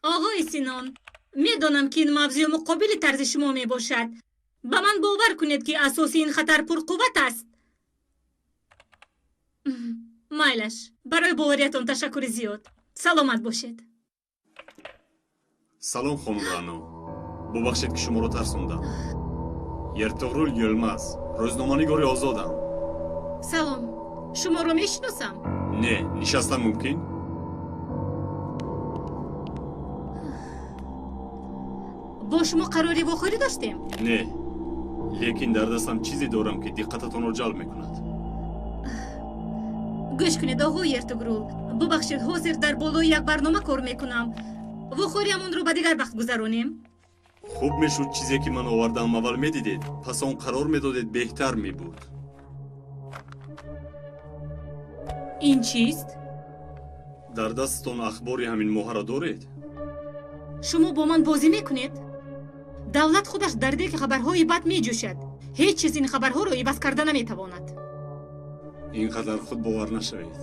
Оғои Синон, медонам, ки ин мавзӯъ муқобили тарзи шумо мебошад. Ба ман бовар кунед, ки асоси ин хатар пурқувват аст. Майлаш, барои бовариятон ташаккури зиёд. Саломат бошед. Салом, хонум Рано. Бубахшед, ки шуморо тарсондам. Ертуғрул Йилмаз, рӯзноманигори озодам. Салом. Шуморо мешиносам? Не, нишастан мумкин? Бо шумо қарори вохӯрӣ доштем? Не, лекин дар дастам чизе дорам, ки диққататонро ҷалб мекунад. Гӯш кунед, оғои Ертугрул. Бубахшед, ҳозир дар болои як барнома кор мекунам. Вохӯриамонро ба дигар вақт гузаронем. Хуб мешуд, чизе ки ман овардаам, аввал медидед, пас он қарор медодед, беҳтар мебуд. Ин чист? Дар дастатон ахбори ҳамин моҳаро доред? Шумо бо ман бозӣ мекунед? Давлат худаш дар деки хабарҳои бад меҷӯшад. Ҳеҷ чиз ин хабарҳоро иваз карда наметавонад. Ин қадар худбовар нашавед.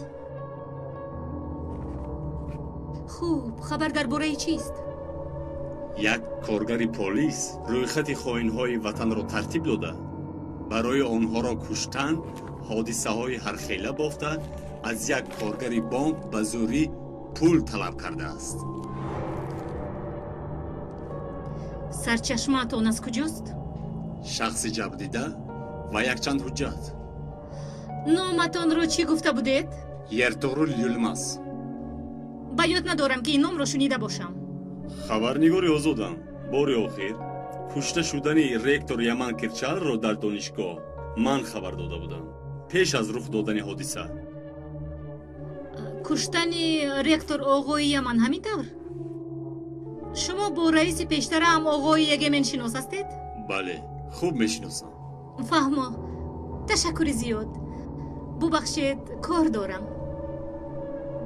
Хуб, хабар дар бораи чист? Як коргари полис рӯйхати хоинҳои ватанро тартиб дода, барои онҳоро куштан ҳодисаҳои ҳархела бофта, аз як коргари бонк ба зӯрӣ пул талаб кардааст. Сарчашмаатон аз куҷост? Шахси ҷабрдида ва якчанд ҳуҷҷат. Номатонро чӣ гуфта будед? Ертуғрул Йилмаз. Ба ёд надорам, ки ин номро шунида бошам. Хабарнигори озодам. Бори охир кушта шудани ректор Яман Кирчалро дар донишгоҳ ман хабар дода будам, пеш аз рух додани ҳодиса. Куштани ректор оғои Яман, ҳамин тавр? Шумо бо раиси пештараам оғои Егемен шинос ҳастед? Бале, хуб мешиносам. Фаҳмо. Ташаккури зиёд. Бубахшед, кор дорам.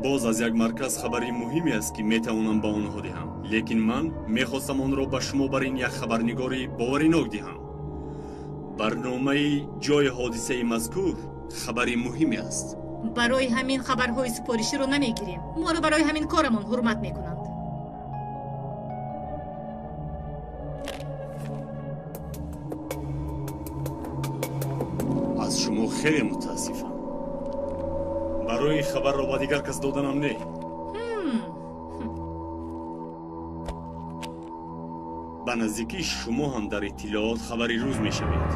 Боз аз як марказ хабари муҳиме аст, ки метавонам ба онҳо диҳам, лекин ман мехостам онро ба шумо бар ин як хабарнигори боваринок диҳам. Барномаи ҷои ҳодисаи мазкур хабари муҳиме аст. Барои ҳамин хабарҳои супориширо намегирем. Моро барои ҳамин корамон ҳурмат мекунанд. Аз шумо хеле мутаассифам. Барои хабарро ба дигар кас доданам не. Ба наздикӣ шумо ҳам дар иттилоот хабари рӯз мешавед.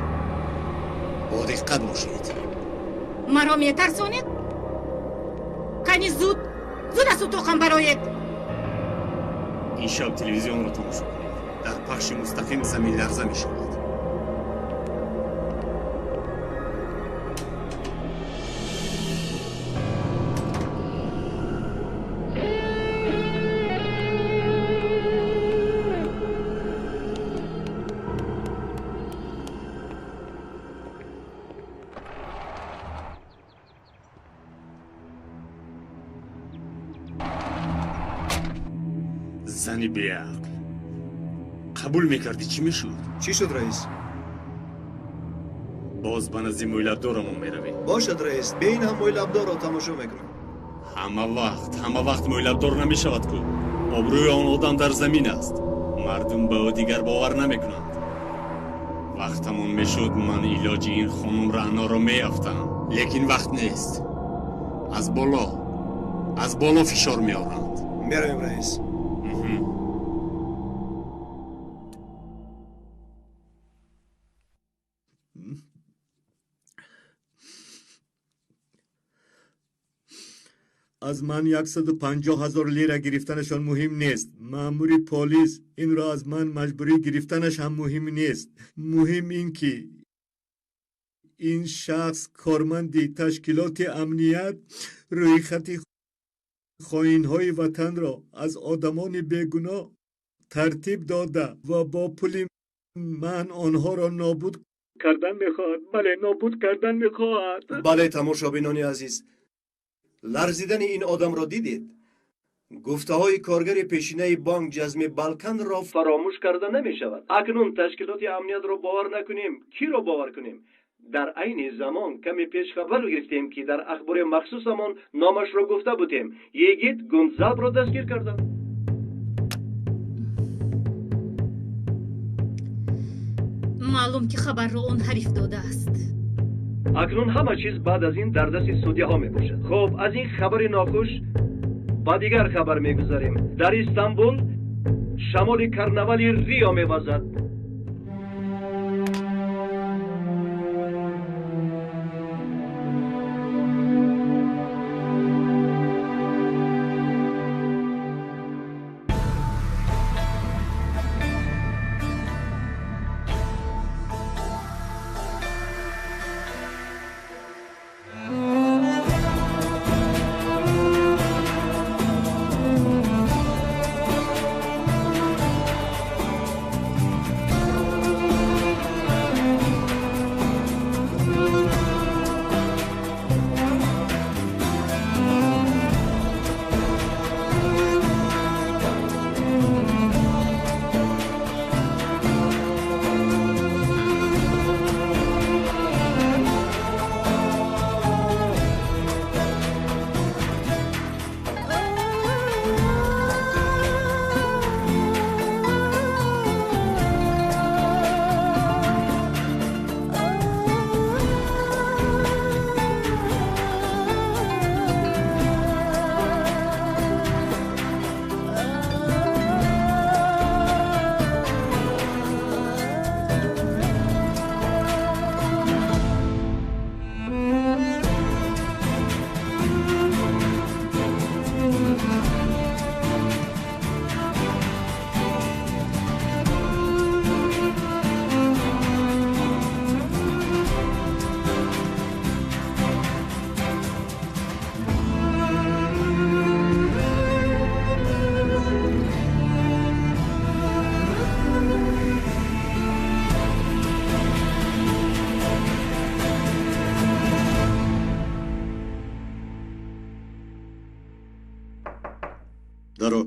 Бо диққат бошед. Маро метарсонед? Кани зуд, зуд аз утоқам бароед. Ин шаб телевизионро тамошо кунед. Дар пахши мустақим заминларза мешавад. Зани беақл, қабул мекардӣ, чӣ мешуд? Чӣ шуд, раис? Боз ба назди мӯйлабдорамон меравем. Бошад, раис, бе ин ҳам мӯйлабдорро тамошо мекунам. Ҳама вақт, ҳама вақт мӯйлабдор намешавад ку. Обрӯи он одам дар замин аст. Мардум ба ӯ дигар бовар намекунанд. Вақтамон мешуд, ман илоҷи ин хонум Раъноро меёфтам, лекин вақт нест. Аз боло, аз боло фишор меоранд. Меравем, раис. Аз ман 150 ҳазор лира гирифтанашон муҳим нест. Маъмури полис инро аз ман маҷбурӣ гирифтанаш ҳам муҳим нест. Муҳим ин ки ин шахс корманди ташкилоти амният рӯйхати хоинҳои ватанро аз одамони бегуноҳ тартиб дода ва бо пули ман онҳоро нобуд кардан мехоҳад. Бале, нобуд кардан мехоҳад. Бале, тамошобинони азиз, ларзидани ин одамро дидед? Гуфтаҳои коргари пешинаи бонк Ҷазми Балканро фаромӯш карда намешавад. Акнун ташкилоти амниятро бовар накунем, киро бовар кунем? Дар айни замон каме пеш хабар гирифтем, ки дар ахбори махсусамон номашро гуфта будем. Йигит Гунзабро дастгир карданд. Маълум ки хабарро он ҳариф додааст. Акнун ҳама чиз баъд аз ин дар дасти судяҳо мебошад. Хуб, аз ин хабари нохуш ба дигар хабар мегузарем. Дар Истанбул шамоли карнавали Рио мевазад. Даро.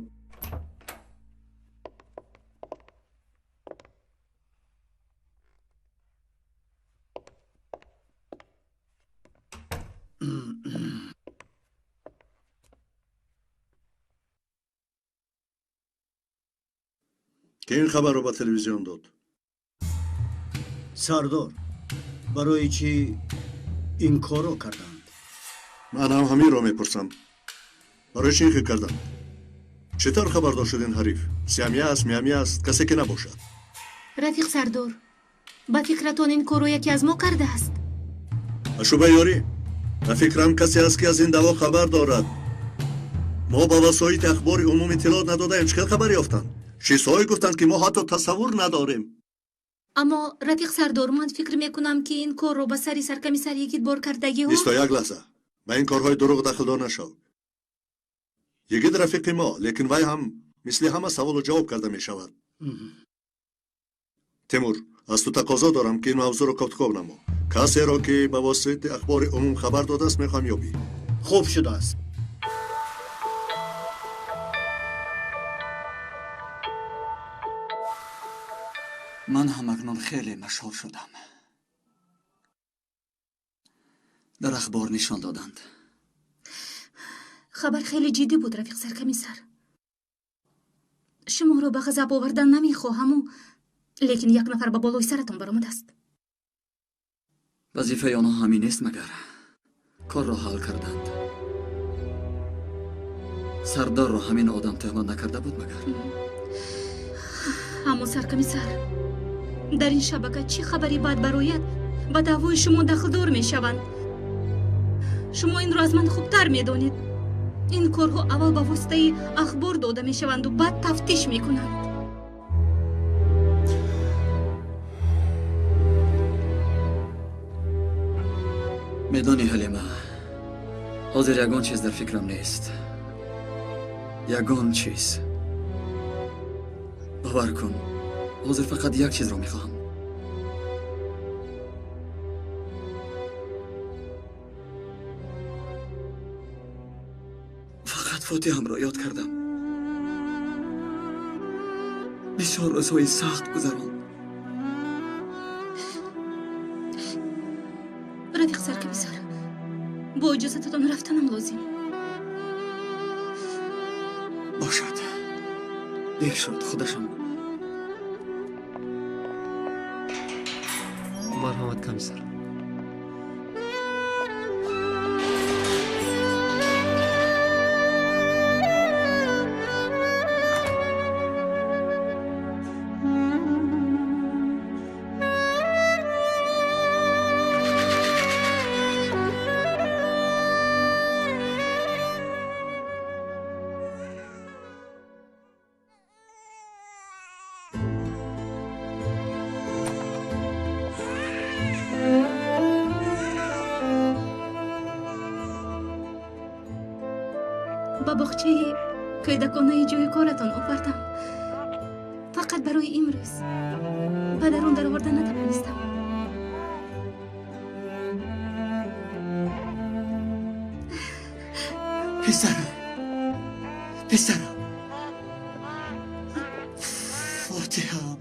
Ки ин хабарро ба телевизион дод? Сардор, барои чӣ ин корро карданд? Ман ҳам ҳаминро мепурсам. Барои чӣ ин хел карданд? Чӣ тавр хабардор шуд ин ҳариф? Сиамия аст, миамия аст, касе ки набошад. Рафиқ сардор, ба фикратон ин корро яке аз мо кардааст? Ашуба ёрӣ, ба фикрам касе аст, ки аз ин даъво хабар дорад. Мо ба васоити ахбори умум иттилоъ надодаем, чӣ хел хабар ёфтанд? Чизҳое гуфтанд, ки мо ҳатто тасаввур надорем. Аммо рафиқ сардор, ман фикр мекунам, ки ин корро ба сари саркамиссар Йигит бор кардагиҳо. Исто як лаҳза, ба ин корҳои дурӯғ дахлдор нашав. Йигит рафиқи мо, лекин вай ҳам мисли ҳама саволу ҷавоб карда мешавад. Тимур, аз ту тақозо дорам, ки ин мавзӯъро кофтков намо. Касеро, ки ба воситаи ахбори умум хабар додааст, мехоҳам ёбӣ. Хуб шудааст. Ман ҳамакнун хеле машҳур шудам. Дар ахбор нишон доданд. Хабар хеле ҷиддӣ буд, рафиқ саркамиссар. Шуморо ба ғазаб овардан намехоҳаму, лекин як нафар ба болои саратон баромадааст. Вазифаи онҳо ҳамин нест, магар корро ҳал карданд. Сардорро ҳамин одам тӯҳмат накарда буд, магар? Аммо саркамиссар, дар ин шабака чӣ хабари бад барояд, ба даъвои шумо дахлдор мешаванд. Шумо инро аз ман хубтар медонед. Ин корҳо аввал ба воситаи ахбор дода мешаванду баъд тафтиш мекунанд. Медонӣ, Ҳалима, ҳозир ягон чиз дар фикрам нест. Ягон чиз. Бовар кун, ҳозир фақат як чизро мехоҳам. Фақат Фотиҳамро ёд кардам. Бисёр рӯзҳои сахт гузаронд. Рафиқ саркамиссар, бо иҷозататон рафтанам лозим. Бошад, дер шуд, худашам. Марҳамат, комиссар. Ба боғчаи кӯдаконаи ҷои коратон овардам. Фақат барои имрӯз. Ба дарун дароварда натавонистам. Писарам, писарам, Фотиҳам,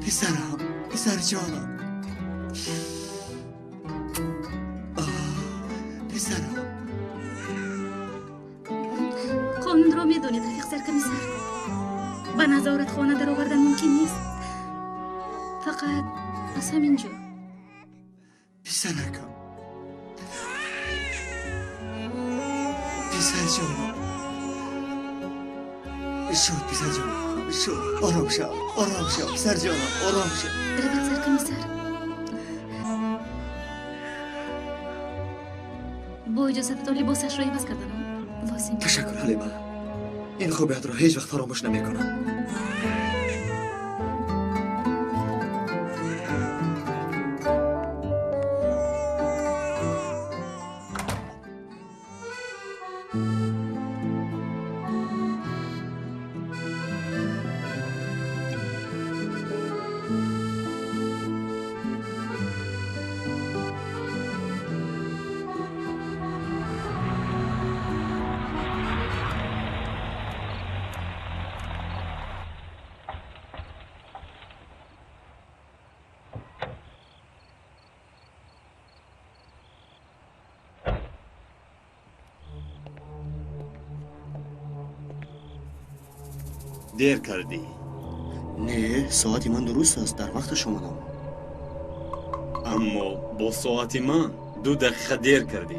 писарам, писарҷонам, писарам. Қонунро медонед, рафиқ саркомиссар. Ба назоратхона даровардан мумкин нест. Фақат аз ҳамин ҷо. Писаракам, писарҷонам, шуд, писарҷонам, шуд. Ором шав, ором шав, писарҷонам, ором шав. Рафиқ саркомиссар, бо иҷозататон либосашро иваз карданам лозим. Ташаккур, Ҳалима. Ин хубиятро ҳеҷ вақт фаромӯш намекунам. Дер кардӣ. Не, соати ман дуруст аст, дар вақташ омадам. Аммо бо соати ман 2 дақиқа дер кардӣ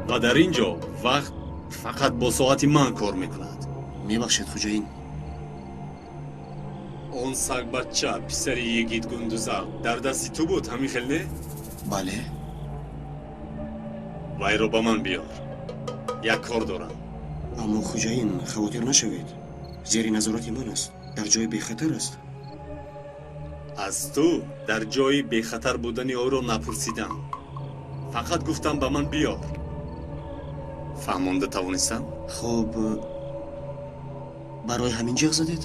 ва дар ин ҷо вақт фақат бо соати ман кор мекунад. Мебахшед, хуҷаин. Он сагбача писари Йигит Гундузал дар дасти ту буд, ҳамин хел не? Бале. Вайро ба ман биёр. Як кор дорам. Аммо хуҷаин, хавотир нашавед. Зери назорати ман аст, дар ҷои бехатар аст. Аз ту дар ҷои бехатар будани ӯро напурсидам. Фақат гуфтам ба ман биёр. Фаҳмонда тавонистам? Хуб, барои ҳамин ҷиғ задед?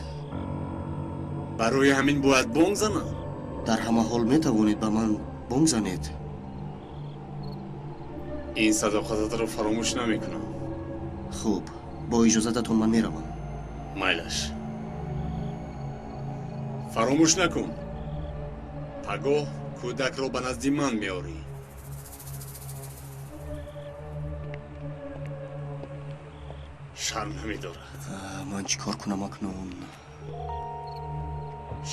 Барои ҳамин бояд бонг занам? Дар ҳама ҳол метавонед ба ман бонг занед. Ин садоқататро фаромӯш намекунам. Хуб, бо иҷозататон ман меравам. Майлаш. Фаромӯш накун. Пагоҳ кӯдакро ба назди ман меорӣ. Шарм намедорад. Ман чӣ кор кунам акнун?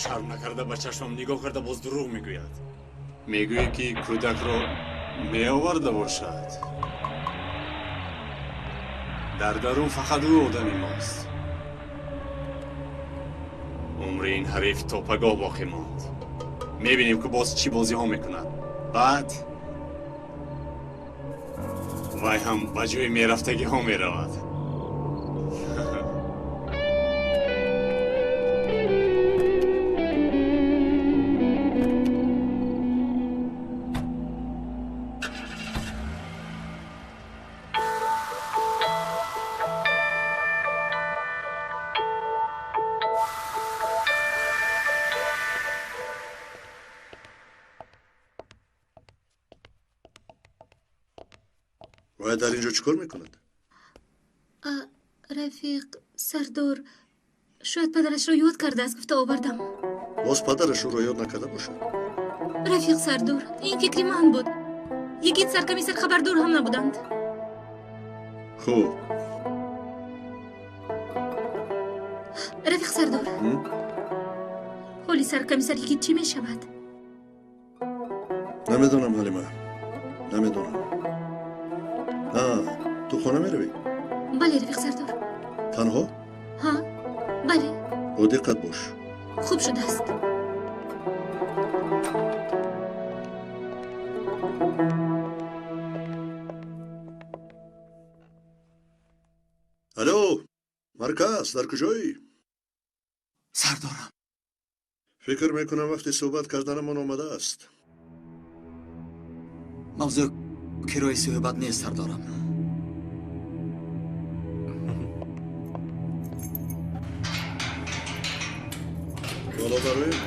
Шарм накарда ба чашмам нигоҳ карда боз дурӯғ мегӯяд. Мегӯӣ ки кӯдакро меоварда бошад. Дар дарун фақат ӯ одами мост. Умри ин ҳариф то пагоҳ боқӣ монд. Мебинем ки боз чӣ бозиҳо мекунад. Баъд вай ҳам ба ҷои мерафтагиҳо меравад. Вай дар ин ҷо чӣ кор мекунад? Рафиқ сардор, шояд падарашро ёд кардааст, гуфта овардам. Боз падараш ӯро ёд накарда бошад? Рафиқ сардор, ин фикри ман буд. Йигит саркомиссар хабардор ҳам набуданд. Хуб. Рафиқ сардор, ҳоли саркомиссар Йигит чӣ мешавад? Намедонам, Ҳалима, намедонам. Ту хона меравӣ? Бале, рафиқ сардор. Танҳо? Ҳа, бале. Бо диққат бош. Хуб шудааст. Алло, марказ, дар куҷоӣ? Сардорам. Фикр мекунам вақти суҳбат карданамон омадааст. Мавзӯъ кирои суҳбат нест, сардорам. Боло бароем,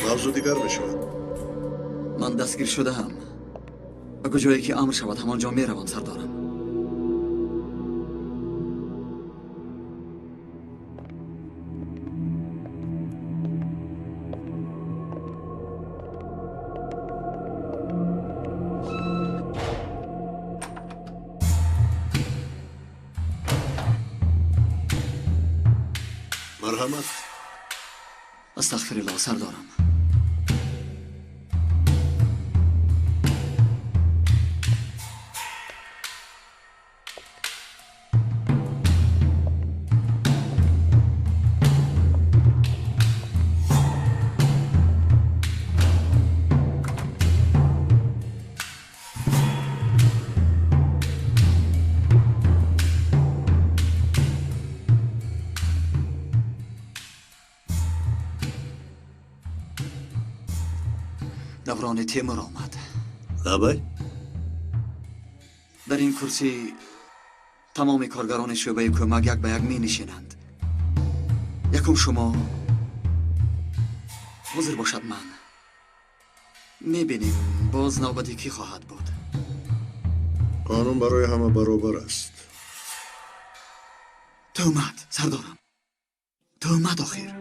мавзӯъ дигар мешавад. Ман дастгир шудаам. Ба куҷое ки амр шавад, ҳамон ҷо меравам, сардорам. Марҳамат. Астағфируллоҳ, сардорам. Даврони Темур омад. Лабай? Дар ин курсӣ тамоми коргарони шӯъбаи кӯмак як ба як менишинанд. Якум шумо, ҳозир бошад ман. Мебинем боз навбати кӣ хоҳад буд. Қонун барои ҳама баробар аст. Тӯҳмат, сардорам. Тӯҳмат охир.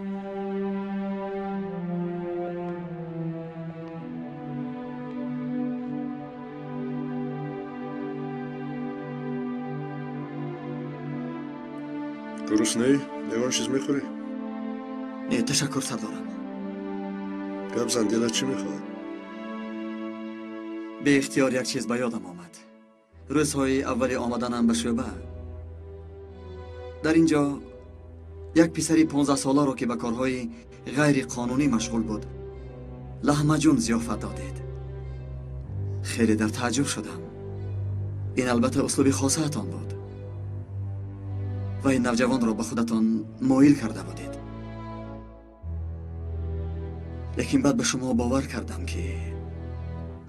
Гуруснаӣ? Ягон чиз мехӯрӣ? Не, ташаккур, сардорам. Гап зан, дилат чӣ мехоҳад? Беихтиёр як чиз ба ёдам омад. Рӯзҳои аввали омаданам ба шӯъба. Дар ин ҷо як писари 15-соларо ки ба корҳои ғайриқонунӣ машғул буд, лаҳмаҷун зиёфат додед. Хеле дар таъҷуб шудам. Ин албатта услуби хосаатон буд. Ва ин навҷавонро ба худатон моил карда будед. Лекин баъд ба шумо бовар кардам, ки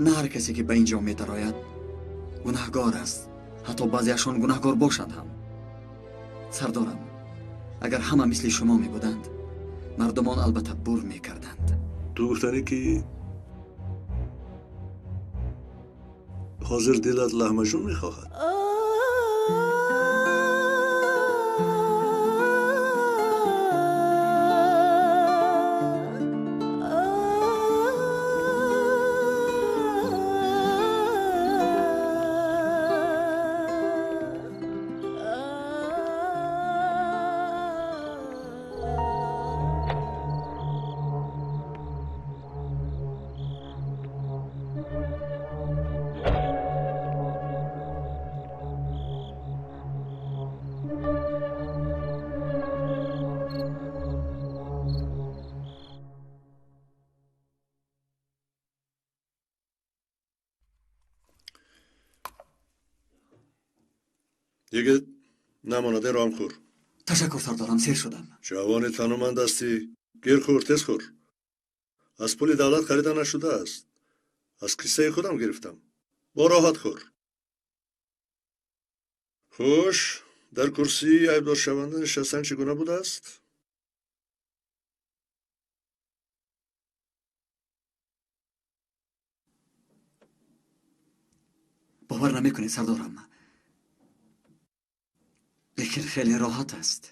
на ҳар касе ки ба ин ҷо медарояд гунаҳгор аст, ҳатто баъзеашон гунаҳгор бошанд ҳам. Сардорам, агар ҳама мисли шумо мебуданд, мардумон албатта бур мекарданд. Ту гуфтанӣ ки ҳозир дилат лаҳмаҷун мехоҳад? Йигит, намонад, инро ҳам хӯр. Ташаккур, сардорам, сер шудам. Ҷавони тануманд ҳастӣ. Гир хӯр, тез хӯр. Аз пули давлат харида нашудааст. Аз киссаи худам гирифтам. Бо роҳат хӯр. Хуш, дар курсии айбдоршаванда нишастан чӣ гуна будааст? Бовар намекунед, сардорам, лекин хеле роҳат аст.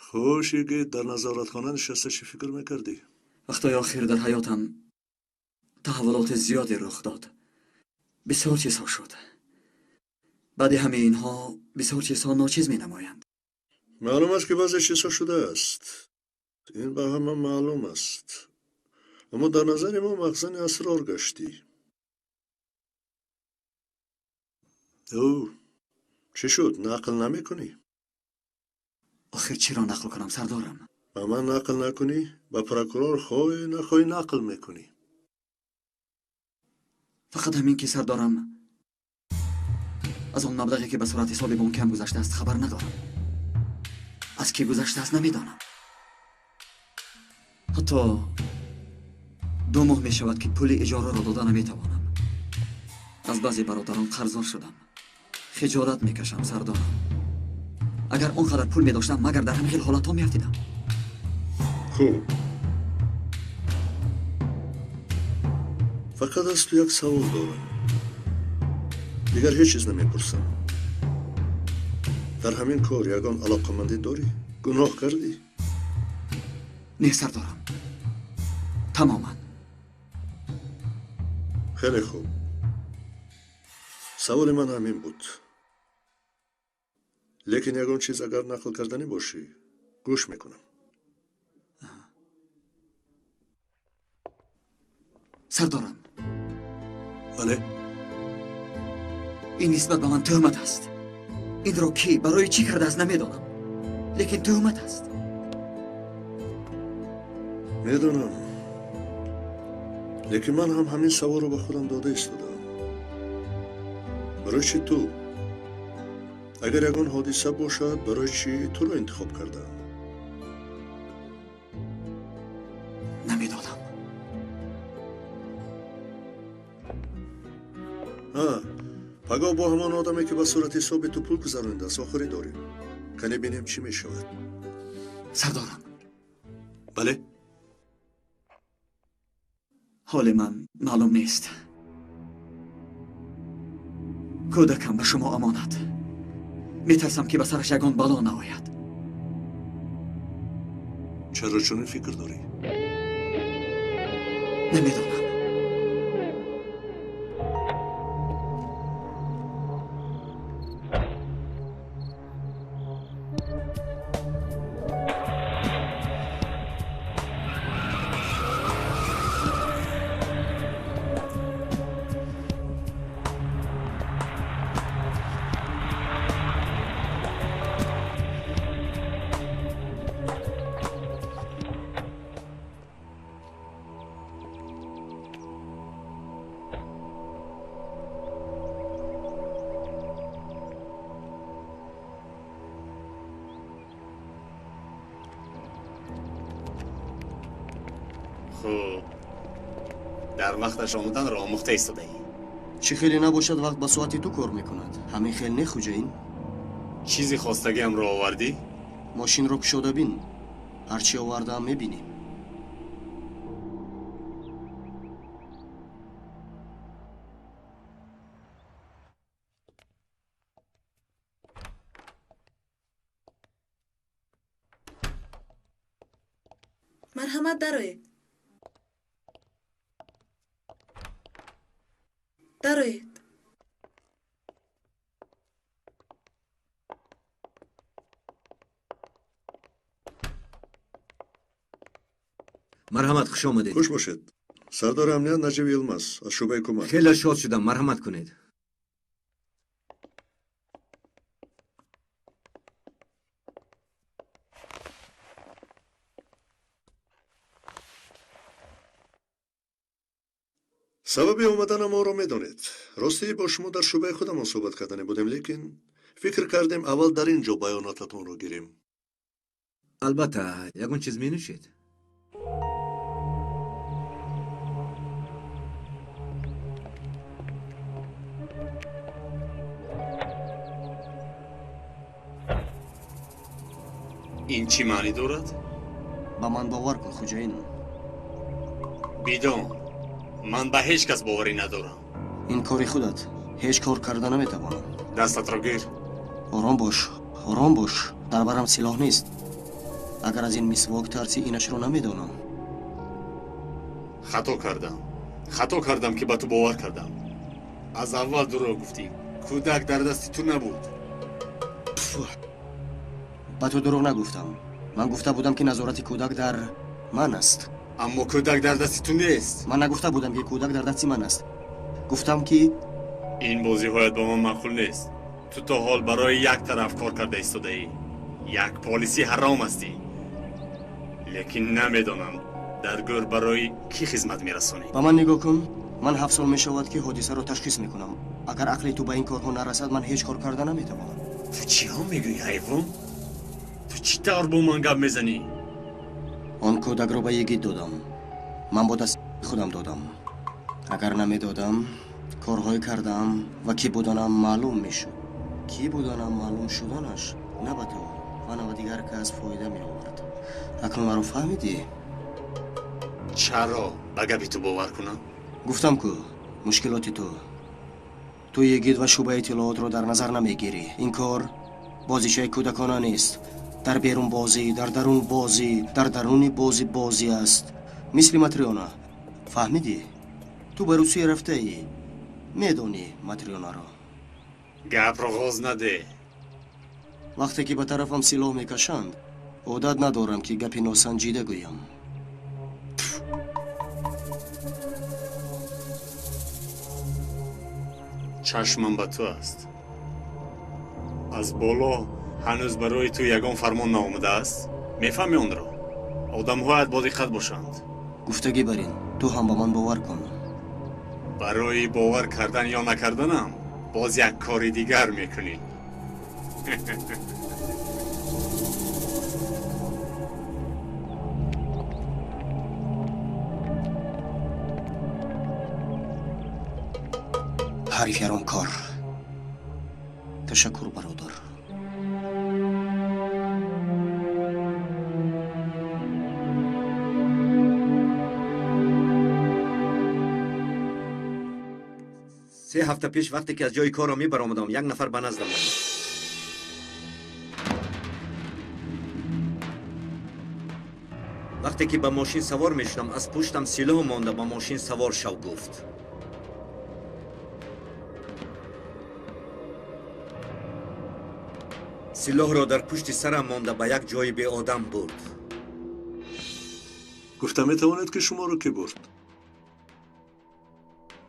Хуш, йигит, дар назоратхона нишаста чӣ фикр мекардӣ? Вақтҳои охир дар ҳаётам таҳаввулоти зиёде рух дод. Бисёр чизҳо шуд. Баъди ҳамаи инҳо бисёр чизҳо ночиз менамоянд. Маълум аст, ки баъзе чизҳо шудааст. Ин ба ҳама маълум аст. Аммо дар назари мо махзани асрор гаштӣ. Ӯ чӣ шуд, нақл намекунӣ? Охир чиро нақл кунам, сардорам? Ба ман нақл накунӣ, ба прокурор хоҳӣ нахоҳӣ нақл мекунӣ. Фақат ҳамин ки сардорам, аз он маблағе ки ба сурати ҳисоби бонкиам гузаштааст хабар надорам. Аз кӣ гузаштааст намедонам. Ҳатто 2 моҳ мешавад ки пули иҷораро дода наметавонам. Аз баъзе бародарон қарздор шудам. Хиҷолат мекашам, сардорам. Агар он қадар пул медоштам, магар дар ҳамин хел ҳолатҳо меафтидам? Хуб, фақат аз ту як савол дорам. Дигар ҳеҷ чиз намепурсам. Дар ҳамин кор ягон алоқамандӣ дорӣ? Гуноҳ кардӣ? Не, сардорам, тамоман. Хеле хуб. Саволи ман ҳамин буд. Лекин ягон чиз агар нақл карданӣ бошӣ, гӯш мекунам. Сардорам. Бале? Ин нисбат ба ман туҳмат аст. Инро кӣ барои чӣ кардааст намедонам, лекин туҳмат аст. Медонам, лекин ман ҳам ҳамин саволро ба худам дода истодаам. Барои чӣ ту? Агар ягон ҳодиса бошад, барои чӣ туро интихоб кардаам? Намедонам. Пагоҳ бо ҳамон одаме ки ба сурати ҳисоби ту пул гузаронидааст охирӣ дорем. Кане бинем чӣ мешавад. Сардорам. Бале? Ҳоли ман маълум нест. Кӯдакам ба шумо амонат. Метарсам ки ба сараш ягон бало наояд. Чаро чунин фикр дорӣ? Намедонам. Хуб, дар вақташ омаданро омӯхта истодаӣ. Чӣ хеле набошад, вақт ба соати ту кор мекунад. Ҳамин хел не, хуҷаин? Чизи хостагиамро овардӣ? Мошинро кушода бин. Ҳар чӣ овардаам мебинӣ. Марҳамат, дароед. Дароед. Марҳамат, хуш омадед. Хуш бошед. Сардори амният Наҷиб Йилмаз аз шӯъбаи кӯмак. Хеле шод шудам, марҳамат кунед. Сабаби омаданам моро медонед. Ростӣ бо шумо дар шӯъбаи худамон суҳбат кардане будем, лекин фикр кардем аввал дар ин ҷо баёнотатонро гирем. Албатта, ягон чиз менӯшед? Ин чӣ маънӣ дорад? Ба ман бовар кун, хуҷаин. Бидон, ман ба ҳеҷ кас боварӣ надорам. Ин кори худат. Ҳеҷ кор карда наметавонам. Дастатро гир. Ором бош, ором бош. Дар барам силоҳ нест. Агар аз ин мисвок тарсӣ, инашро намедонам. Хато кардам. Хато кардам ки ба ту бовар кардам. Аз аввал дурӯғ гуфтӣ. Кӯдак дар дасти ту набуд. Ба ту дурӯғ нагуфтам. Ман гуфта будам ки назорати кӯдак дар ман аст. Аммо кӯдак дар дасти ту нест. Ман нагуфта будам ки кӯдак дар дасти ман аст. Гуфтам ки Ин бозиҳоят ба ман маъқул нест. Ту то ҳол барои як тараф кор карда истодаӣ. Як полиси ҳаром ҳастӣ. Лекин намедонам дар гӯр барои кӣ хизмат мерасонӣ. Ба ман нигоҳ кун. Ман 7 сол мешавад ки ҳодисаро ташхис мекунам. Агар ақли ту ба ин корҳо нарасад, ман ҳеҷ кор карда наметавонам. Ту чиҳо мегӯӣ, ҳайвон? Ту чӣ тавр бо ман гап мезанӣ? Он кӯдакро ба Йигит додам. Ман бо дасти худам додам. Агар намедодам, корҳое кардам ва кӣ буданам маълум мешуд. Кӣ буданам маълум шуданаш на ба ту ва на ба дигар кас фоида меовард. Акнун маро фаҳмидӣ? Чаро ба гапи ту бовар кунам? Гуфтам ку мушкилоти ту. Ту Йигит ва шӯъбаи иттилоотро дар назар намегирӣ. Ин кор бозичаи кӯдакона нест. Дар берун бозӣ, дар дарун бозӣ, дар даруни бозӣ бозӣ аст. Мисли Матрёна. Фаҳмидӣ? Ту ба Русия рафтаӣ. Медонӣ Матрёнаро. Гапро ғоз наде. Вақте ки ба тарафам силоҳ мекашанд, одат надорам ки гапи носанҷида гӯям. Чашмам ба ту аст. Аз боло ҳанӯз барои ту ягон фармон наомадааст? Мефаҳмӣ онро? Одамҳоят бодиққат бошанд. Гуфтагӣ бар ин, ту ҳам ба ман бовар кун. Барои бовар кардан ё накарданам боз як кори дигар мекунӣ. Ҳариф яромкор. Ташаккур, бародар. Се ҳафта пеш вақте ки аз ҷои корро мебаромадам, як нафар ба наздам омад. Вақте ки ба мошин савор мешудам, аз пуштам силоҳ монда ба мошин савор шав гуфт. Силоҳро дар пушти сарам монда ба як ҷои беодам бурд. Гуфта метавонед ки шуморо кӣ бурд?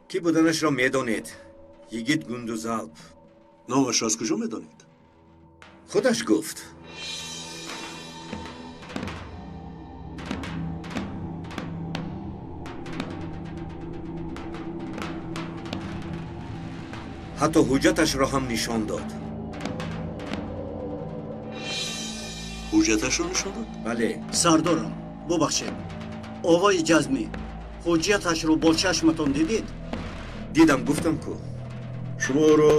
Кӣ буданашро медонед? Йигит Гундузалп. Номашро аз куҷо медонед? Худаш гуфт. Ҳатто ҳуҷҷаташро ҳам нишон дод. Ҳуҷҷаташро нишон дод? Бале. Сардорам, бубахшед. Овои ҷазмӣ ҳуҷҷаташро бо чашматон дидед? Дидам, гуфтам ку. Шумо ӯро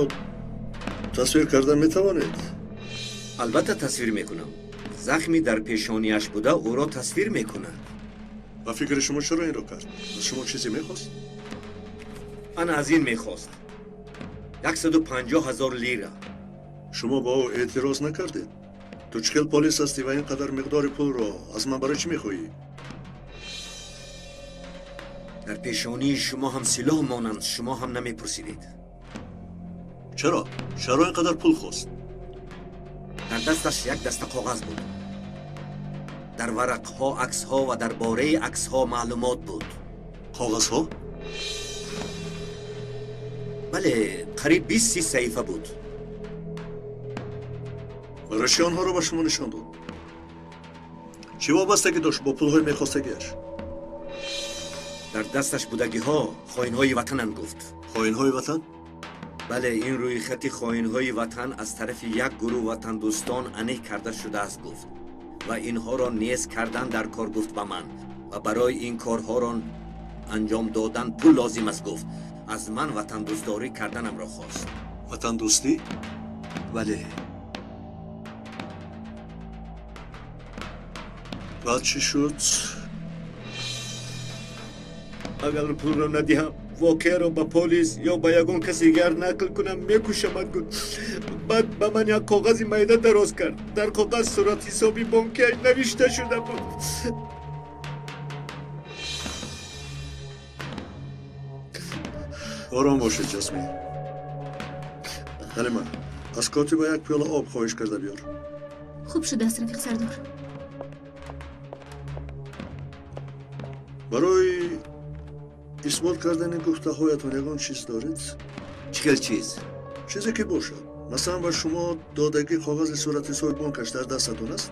тасвир карда метавонед? Албатта тасвир мекунам. Захми дар пешонияш буда ӯро тасвир мекунад. Ба фикри шумо чаро инро кард? Аз шумо чизе мехост? Ана аз ин мехост. 150 000 лира. Шумо ба ӯ эътироз накардед? Ту чӣ хел полис ҳастӣ ва ин қадар миқдори пулро аз ман барои чӣ мехоҳӣ? Дар пешонии шумо ҳам силоҳ монанд, шумо ҳам намепурсидед. Чаро? Чаро ин қадар пул хост? Дар дасташ як даста коғаз буд. Дар варақҳо аксҳо ва дар бораи аксҳо маълумот буд. Коғазҳо? Бале, қариб 20-30 саҳифа буд. Барои чӣ онҳоро ба шумо нишон дод? Чӣ вобастагӣ дошт бо пулҳои мехостагиаш? Дар дасташ будагиҳо хоинҳои ватананд гуфт. Хоинҳои ватан? Бале, ин рӯйхати хоинҳои ватан аз тарафи як гурӯҳ ватандӯстон аниқ карда шудааст гуфт ва инҳоро нез кардан дар кор гуфт ба ман ва барои ин корҳоро анҷом додан пул лозим аст гуфт. Аз ман ватандӯстдорӣ карданамро хост. Ватандӯстӣ? Бале. Баъд чӣ шуд? Агар пулро надиҳам, воқеаро ба полис ё ба ягон каси дигар нақл кунам, мекушамад гуфт. Баъд ба ман як коғази майда дароз кард. Дар коғаз суратҳисоби бонкиаш навишта шуда буд. Ором бошед, Ҷасмин. Ҳалима, аз котиба як пиёла об хоҳиш карда биёр. Хуб шудааст, рафиқ сардор. Барои исбот кардани гуфтаҳоятон ягон чиз доред? Чӣ хел чиз? Чизе ки бошад. Масалан, ба шумо додагии коғази сурати ҳисоби бонкаш дар дастатон аст?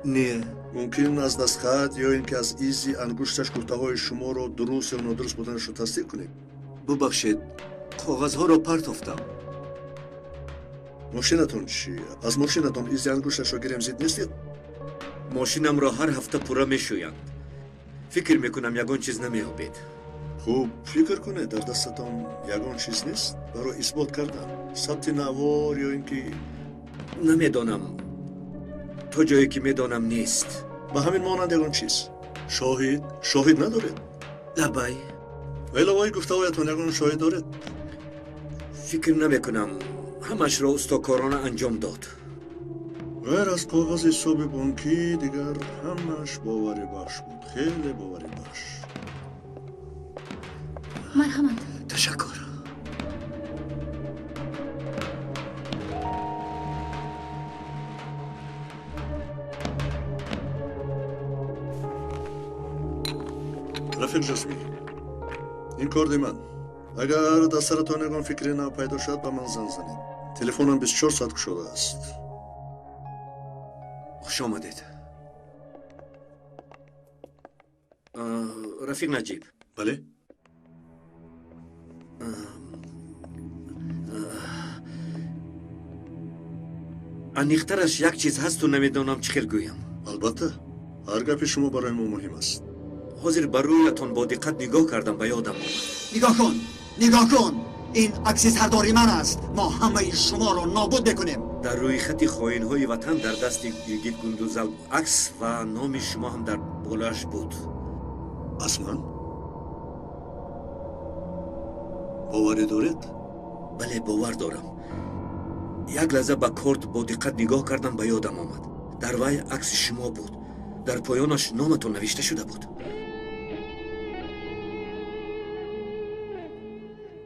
Не. Мумкин аз дастхат ё ин ки аз изи ангушташ гуфтаҳои шуморо дуруст ё нодуруст буданашро тасдиқ кунед. Бубахшед, коғазҳоро партофтам. Мошинатон чӣ? Аз мошинатон изи ангушташро гирем зид нестед? Мошинамро ҳар ҳафта пурра мешӯянд. Фикр мекунам, ягон чиз намеёбед. Хуб, фикр кунед, дар дастатон ягон чиз нест барои исбот кардан? Сабти навор ё ин ки... Намедонам. То ҷое ки медонам, нест. Ба ҳамин монанд ягон чиз? Шоҳид? Шоҳид надоред? Лабай. Ба иловаи гуфтаҳоятон ягон шоҳид доред? Фикр намекунам. Ҳамашро устокорона анҷом дод. Ғайр аз коғази ҳисоби бонкӣ дигар ҳамааш боварибахш буд. Хеле боварибахш. Марҳамат. Ташаккур. Рафиқ Ҷасмӣ, ин корди ман. Агар дар саратон ягон фикри нав пайдо шавад, ба ман занг занед. Телефонам 24 соат кушода аст. Хуш омадед. Рафиқ Наҷиб. Бале? Аниқтараш як чиз ҳасту намедонам чӣ хел гӯям. Албатта, ҳар гапи шумо барои мо муҳим аст. Ҳозир ба рӯятон бо диққат нигоҳ кардам, ба ёдам омад. Нигоҳ кун, нигоҳ кун! Ин акси сардори ман аст. Мо ҳамаи шуморо нобуд мекунем. Дар рӯйхати хоинҳои ватан дар дасти Йигит Гундузалп акс ва номи шумо ҳам дар болояш буд. Аз ман? Боварӣ доред? Бале, бовар дорам. Як лаҳза ба корт бо диққат нигоҳ кардам, ба ёдам омад. Дар вай акси шумо буд. Дар поёнаш номатон навишта шуда буд.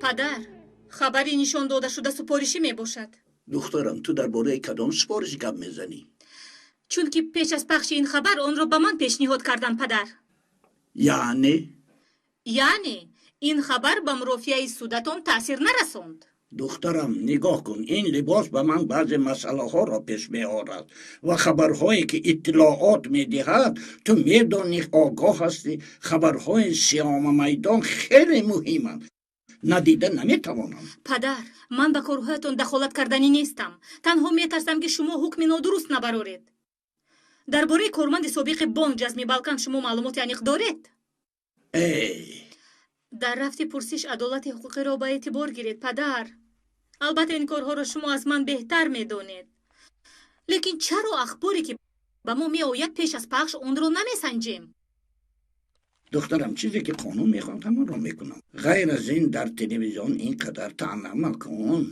Падар, хабари нишон додашуда супоришӣ мебошад. Духтарам, ту дар бораи кадом супориш гап мезанӣ? Чунки пеш аз пахши ин хабар онро ба ман пешниҳод кардан, падар. Яъне? Яъне ин хабар ба мурофиаи судатон таъсир нарасонд. Духтарам, нигоҳ кун, ин либос ба ман баъзе масъалаҳоро пеш меорад ва хабарҳое ки иттилоот медиҳад, ту медонӣ, огоҳ ҳастӣ. Хабарҳои сиёмамайдон хеле муҳиманд. Надида наметавонам. Падар, ман ба корҳоятон дахолат карданӣ нестам. Танҳо метарсам, ки шумо ҳукми нодуруст набароред. Дар бораи корманди собиқи бонк Ҷазми Балкан шумо маълумоти аниқ доред? Эй! Дар рафти пурсиш адолати ҳуқуқиро ба эътибор гиред, падар. Албатта, ин корҳоро шумо аз ман беҳтар медонед. Лекин чаро ахборе ки ба мо меояд пеш аз пахш онро намесанҷем? Духтарам, чизе ки қонун мехоҳад, ҳамонро мекунам. Ғайр аз ин дар телевизион ин қадар таъна макун.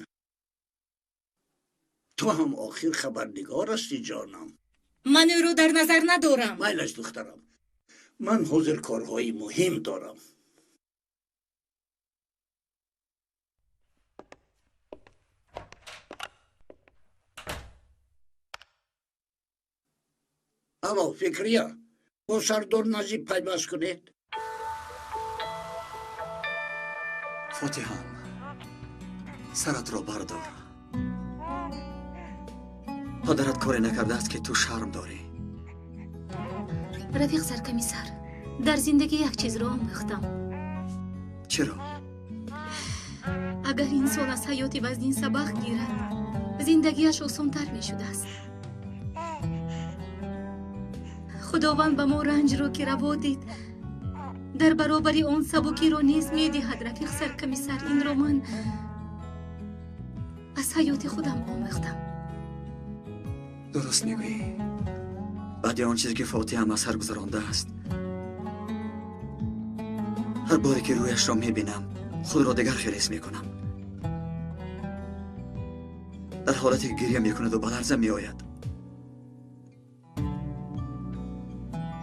Ту ҳам охир хабарнигор ҳастӣ, ҷонам. Ман ӯро дар назар надорам. Майлаш, духтарам, ман ҳозир корҳои муҳим дорам. Алло, Фикрия, бо сардор Назиб пайваст кунед. Фотиҳам, саратро бардор. Падарат коре накардааст, ки ту шарм дорӣ. Рафиқ саркомиссар, дар зиндагӣ як чизро омӯхтам. Чиро? Агар инсон аз ҳаёти вазнин сабақ гирад, зиндагиаш осонтар мешудааст. Худованд ба мо ранҷро ки раво дид, дар баробари он сабукиро низ медиҳад. Рафиқ саркомиссар, инро ман аз ҳаёти худам омӯхтам. Дуруст мегӯӣ. Баъди он чизе ки Фотиҳам аз сар гузарондааст, ҳар боре ки рӯяшро мебинам, худро дигар хел ҳис мекунам. Дар ҳолате ки гирья мекунаду ба ларза меояд,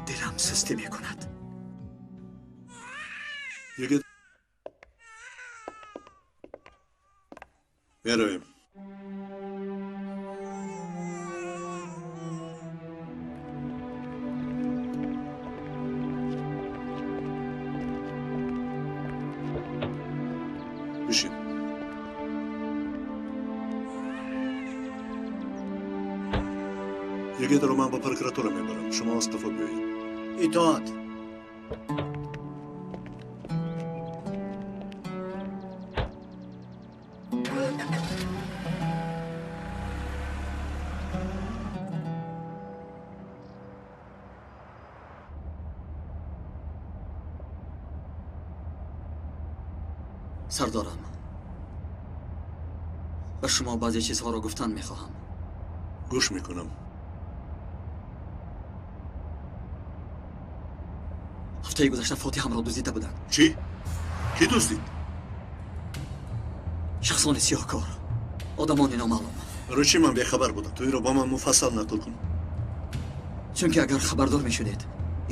дилам сустӣ мекунад. Йигит, меравем. Бишин. Йигитро ман ба прокуратура мебарам. Шумо аз қафо биёед. Итоат. Сардорам, ба шумо баъзе чизҳоро гуфтан мехоҳам. Гӯш мекунам. Ҳафтаи гузашта Фотиҳамро дуздида буданд. Чӣ? Кӣ дуздид? Шахсони сиёҳкор, одамони номаълум. Барои чӣ ман бехабар будам? Ту инро ба ман муфассал нақл кун. Чунки агар хабардор мешудед,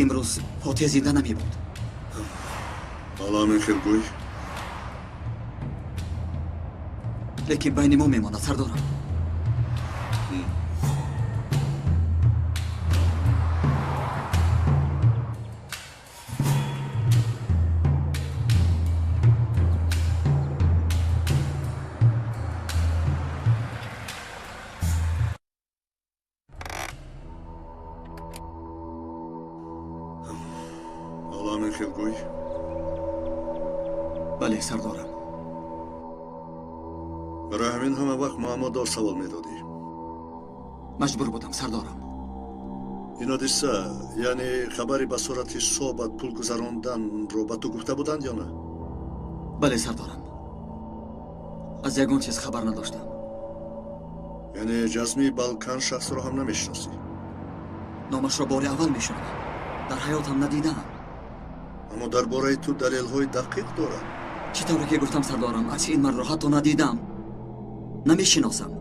имрӯз Фотиҳ зинда намебуд. Ҳоло ҳамин хел гӯй. Лекин байни мо мемонад, сардорам. Ҳоло ҳамин хел гӯй. Бале, сардорам. Барои ҳамин ҳама вақт муаммодор савол медодӣ. Маҷбур будам, сардорам. Ин ҳодиса, яъне хабари ба сурати ҳисобат пул гузаронданро ба ту гуфта буданд ё на? Бале, сардорам. Аз ягон чиз хабар надоштам. Яъне Ҷазми Балкан шахсро ҳам намешиносӣ? Номашро бори аввал мешунавам. Дар ҳаётам надидаам. Аммо дар бораи ту далелҳои дақиқ дорад. Чӣ тавре ки гуфтам, сардорам, акси ин мардро ҳатто надидам. Намешиносам.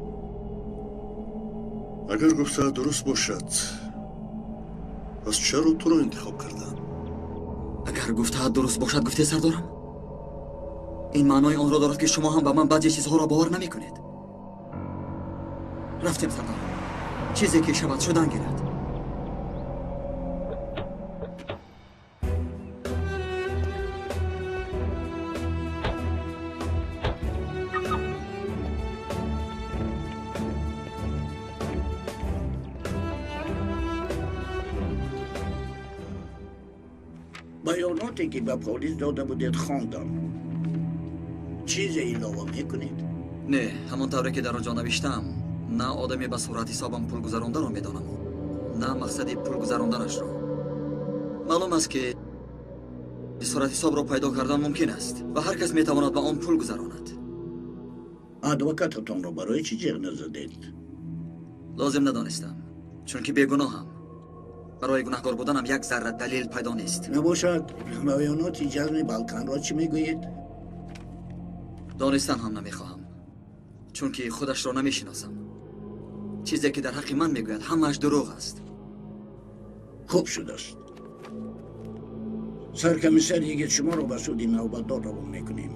Агар гуфта дуруст бошад, пас чаро туро интихоб карданд? Агар гуфтаат дуруст бошад, гуфте, сардорам, ин маънои онро дорад, ки шумо ҳам ба ман баъзе чизҳоро бовар намекунед. Рафтем, сардорам. Чизе ки шавад, шудан гирад. Баёноте ки ба полис дода будед хондам. Чизе илова мекунед? Не, ҳамон тавре ки дар он ҷо навиштам, на одаме ба сурати ҳисобам пул гузарондаро медонаму, на мақсади пул гузаронданашро. Маълум аст, ки сурати ҳисобро пайдо кардан мумкин аст ва ҳар кас метавонад ба он пул гузаронад. Адвокататонро барои чӣ ҷеғ назадед? Лозим надонистам, чунки бегуноҳам. Барои гунаҳкор буданам як зарра далел пайдо нест. Набошад, баёноти Ҷазми Балканро чӣ мегӯед? Донистан ҳам намехоҳам, чунки худашро намешиносам. Чизе ки дар ҳаққи ман мегӯяд, ҳамааш дурӯғ аст. Хуб шудааст. Саркомиссар Йигит шуморо ба суди навбатдор равон мекунем.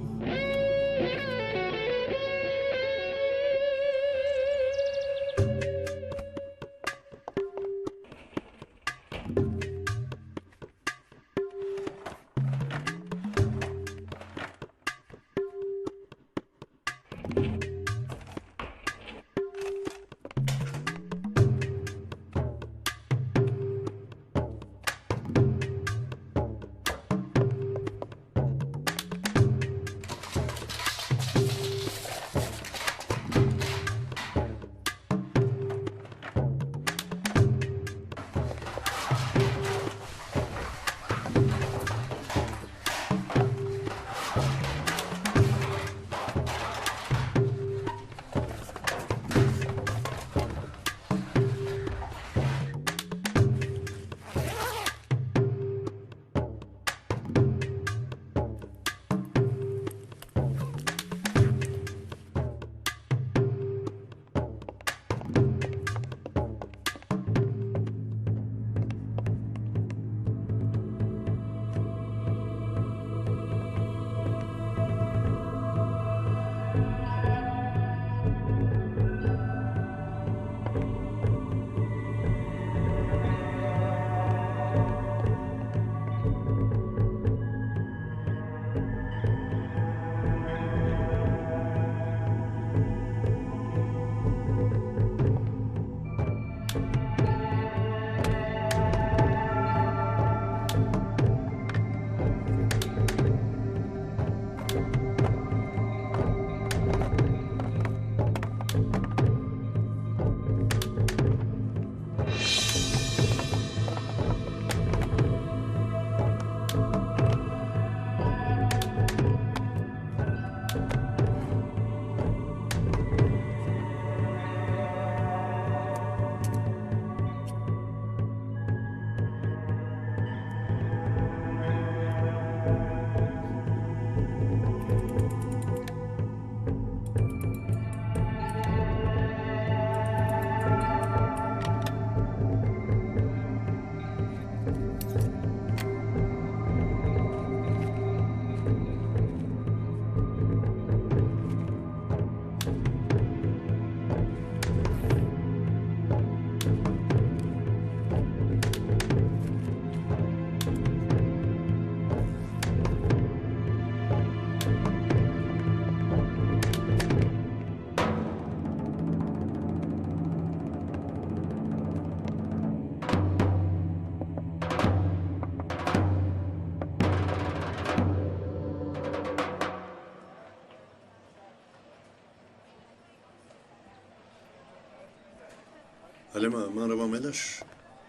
Ҳалима, ман равам элаш.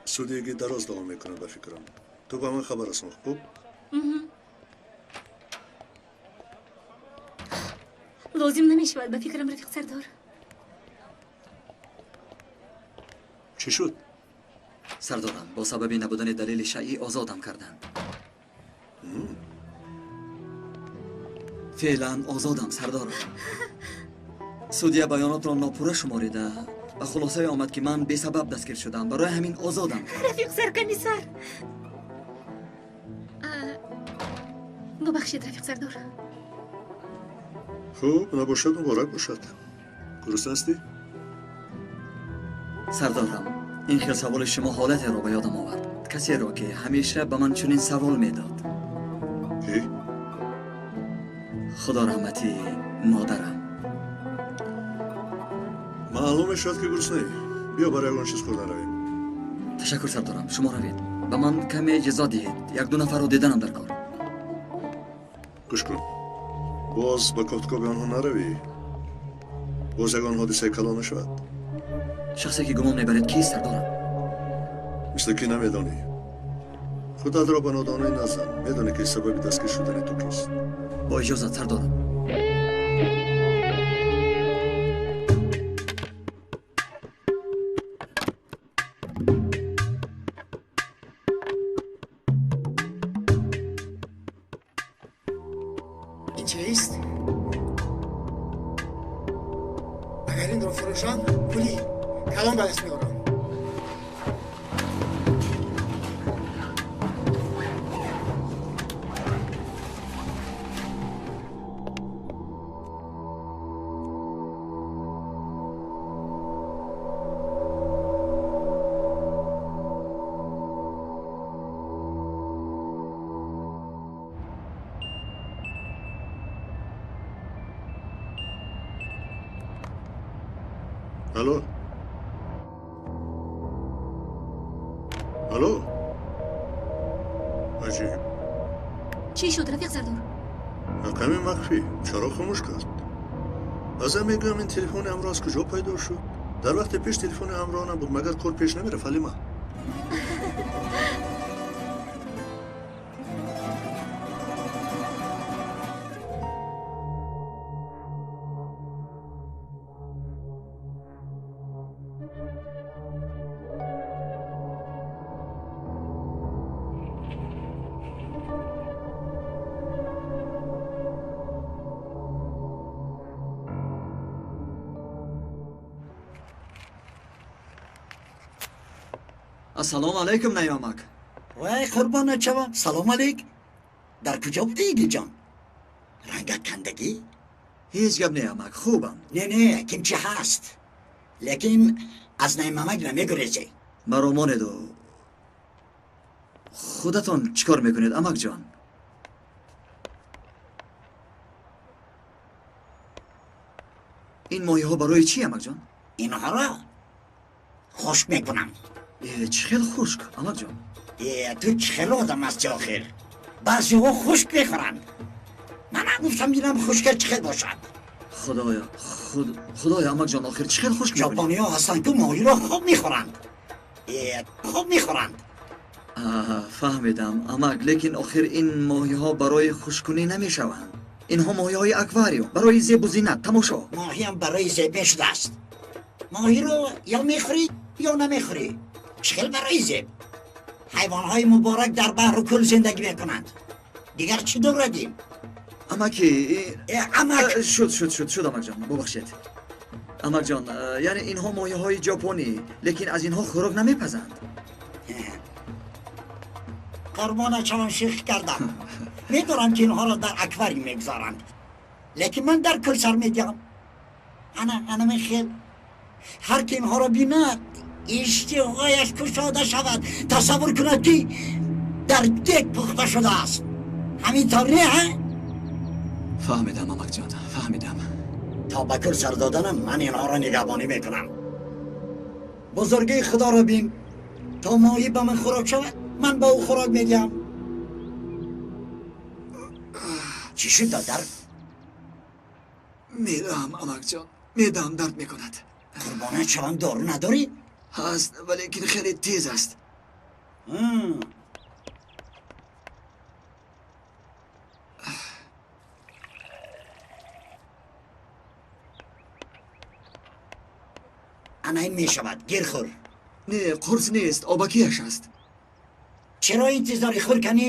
Судияги дароз давом мекунад ба фикрам. Ту ба ман хабар расон, хуб? Лозим намешавад ба фикрам, рафиқ сардор. Чӣ шуд? Сардорам, бо сабаби набудани далели шайъӣ озодам карданд. Феълан озодам, сардорам. Судья баёнотро нопурра шуморида ба хулосае омад, ки ман бесабаб дастгир шудам. Барои ҳамин озодам. Рафиқ саркомиссар. Бубахшед, рафиқ сардор. Хуб, набошад, муборак бошад. Гурусна ҳастӣ? Сардорам, ин хел саволи шумо ҳолатеро ба ёдам овард. Касеро, ки ҳамеша ба ман чунин савол медод. Ки? Худо раҳмати модарам. Маълум мешавад, ки гуруснаӣ. Биё барои ягон чиз хӯрдан равем. Ташаккур, сардорам, шумо равед. Ба ман каме иҷоза диҳед. Як-ду нафарро диданам дар кор. Гӯш кун. Боз ба кофтукоби онҳо наравӣ. Боз ягон ҳодисаи калон нашавад. Шахсе ки гумон мебаред кист, сардорам? Мисли ки намедонӣ. Худатро ба нодонӣ назан. Медонӣ, ки сабаби дастгир шудани ту кист. Бо иҷозат, сардорам. Ин чист? Агар инро фурӯшам, пули калон ба даст меорам. Алло? Алло? Аҷиб. Чӣ шуд, рафиқ сардор? Рақами махфӣ. Чаро хомӯш кард? Баъзан мегӯям, ин телефони ҳамроҳ аз куҷо пайдо шуд? Дар вақти пеш телефони ҳамроҳ набуд, магар кор пеш намерафт, Ҳалима? Ассалому алайкум, Наёмак. Вай, қурбонат шавам. Салом алейк. Дар куҷо будӣ, Игиҷон? Рангат кандагӣ? Ҳеҷ гап не, амак, хубам. Не, не, ким чӣ ҳаст. Лекин аз Наимамак намегурезӣ. Маро монеду. Худатон чӣ кор мекунед, амакҷон? Ин моҳиҳо барои чӣ, амакҷон? Инҳоро хушк мекунам. Чӣ хел хушк, амакҷон? Ту чӣ хел одам ҳасти охир? Баъзеҳо хушк мехӯранд. Манам гуфтам бинам хушка чӣ хел бошад. Худоё, худоё, амакҷон, охир чӣ хел хушк мекунӣ? Ҷопониҳо ҳастанд, ки моҳиро хоб мехӯранд. Хоб мехӯранд. Фаҳмидам, амак, лекин охир ин моҳиҳо барои хушккунӣ намешаванд. Инҳо моҳиҳои аквариум, барои зебу зинат, тамошо. Моҳиам барои зеб мешудааст. Моҳиро ё мехӯрӣ, ё намехӯрӣ. Чӣ хел барои зеб? Ҳайвонҳои муборак дар баҳру кӯл зиндагӣ мекунанд. Дигар чӣ дорадим? Амаки, амак шуд, шуд, шуд, шуд, амакҷон, бубахшед. Амакҷон, яъне инҳо моҳиҳои ҷопонӣ, лекин аз инҳо хӯрок намепазанд. Қурбонат шавам, ших кардам. Медонам, ки инҳоро дар аквариум мегузоранд, лекин ман дар кӯл сар медиҳам. Ана ана мехел. Ҳар ки инҳоро бинад, иштиҳояш кушода шавад, тасаввур кунад, ки дар дег пухта шудааст. Ҳамин тавр не, ҳа? Фаҳмидам, амакҷон, фаҳмидам. То ба кӯл сар доданам ман инҳоро нигаҳбонӣ мекунам. Бузургии худоро бин, то моҳӣ ба ман хӯрок шавад, ман ба ӯ хӯрок медиҳам. Чӣ шуд, додар? Медаҳам, амакҷон, медаҳам, дард мекунад. Қурбонат шавам, дору надорӣ? Ҳаст, валекин хеле тез аст. Ана ин мешавад, гир хӯр. Не, қурс нест, обакиаш аст. Чаро интизори хӯр кунӣ?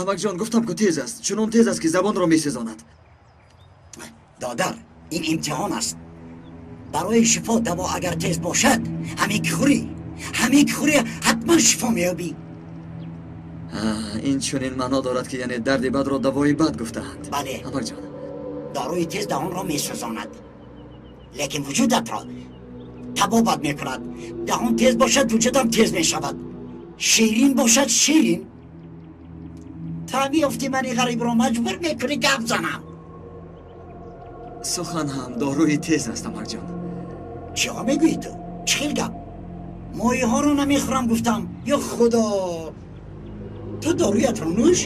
Амакҷон, гуфтам ку тез аст, чунон тез аст ки забонро месезонад. Додар, ин имтиҳон аст. Барои шифо даво агар тез бошад, ҳамин ки хӯрӣ, ҳамин ки хӯрӣ ҳатман шифо меёбӣ. Ин чунин маъно дорад ки яъне дарди бадро давои бад гуфтаанд. Бале. Амакҷон, доруи тез даҳонро месӯзонад, лекин вуҷудатро табобат мекунад. Даҳон тез бошад, вуҷудам тез мешавад. Ширин бошад, ширин. Та меёфтӣ мани ғарибро маҷбур мекунӣ гап занам. Сухан ҳам доруи тез аст, амакҷон. Чиҳо мегӯӣ ту? Чӣ хел гап? Моҳиҳоро намехӯрам гуфтам. Ё худо, ту доруятро нӯш.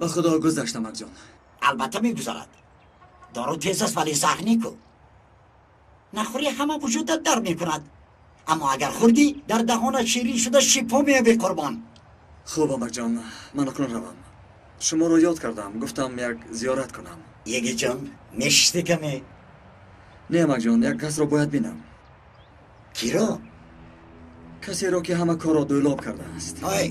Ба худо гузашт, амакҷон. Албатта мегузарад. Дору тез аст, вале заҳр нику. Нахӯрӣ ҳама вуҷудат дар мекунад, аммо агар хӯрдӣ дар даҳонат ширин шуда шифо меёбӣ қурбон. Хуб, амакҷон, ман акнун равам. Шуморо ёд кардам, гуфтам як зиёрат кунам. Егиҷон, мешистӣ каме? Не, амакҷон, як касро бояд бинам. Киро? Касеро ки ҳама корро дӯлоб кардааст. Ой,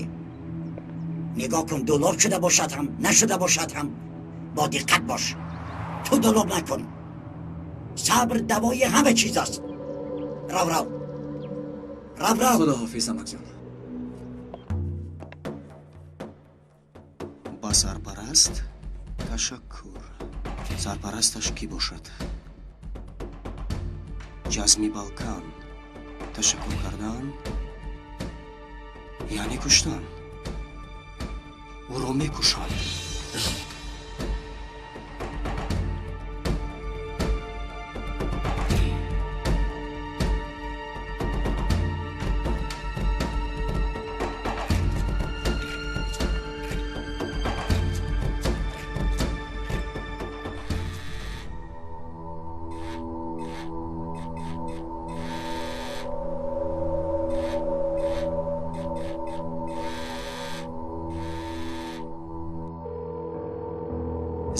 нигоҳ кун, дулоб шуда бошад ҳам, нашуда бошад ҳам, бо диққат бош. Ту дулоб накун. Сабр давои ҳама чиз аст. Рав, рав, рав, рав. Худоҳофиз, амакҷон. Ба сарпараст ташаккур. Сарпарасташ кӣ бошад? Ҷазми Балкан. Ташаккур кардан яъне куштан. Ӯро мекушанд.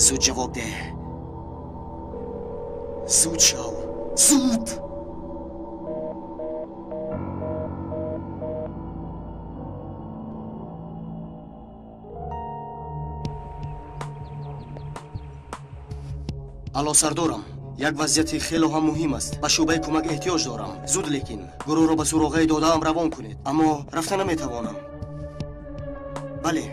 Зуд ҷавоб деҳ. Зуд шав. Зуд! Алло, сардорам, як вазъияти хело ҳам муҳим аст. Ба шӯъбаи кӯмак эҳтиёҷ дорам. Зуд, лекин гурӯҳро ба суроғаи додаам равон кунед, аммо рафта наметавонам. Бале.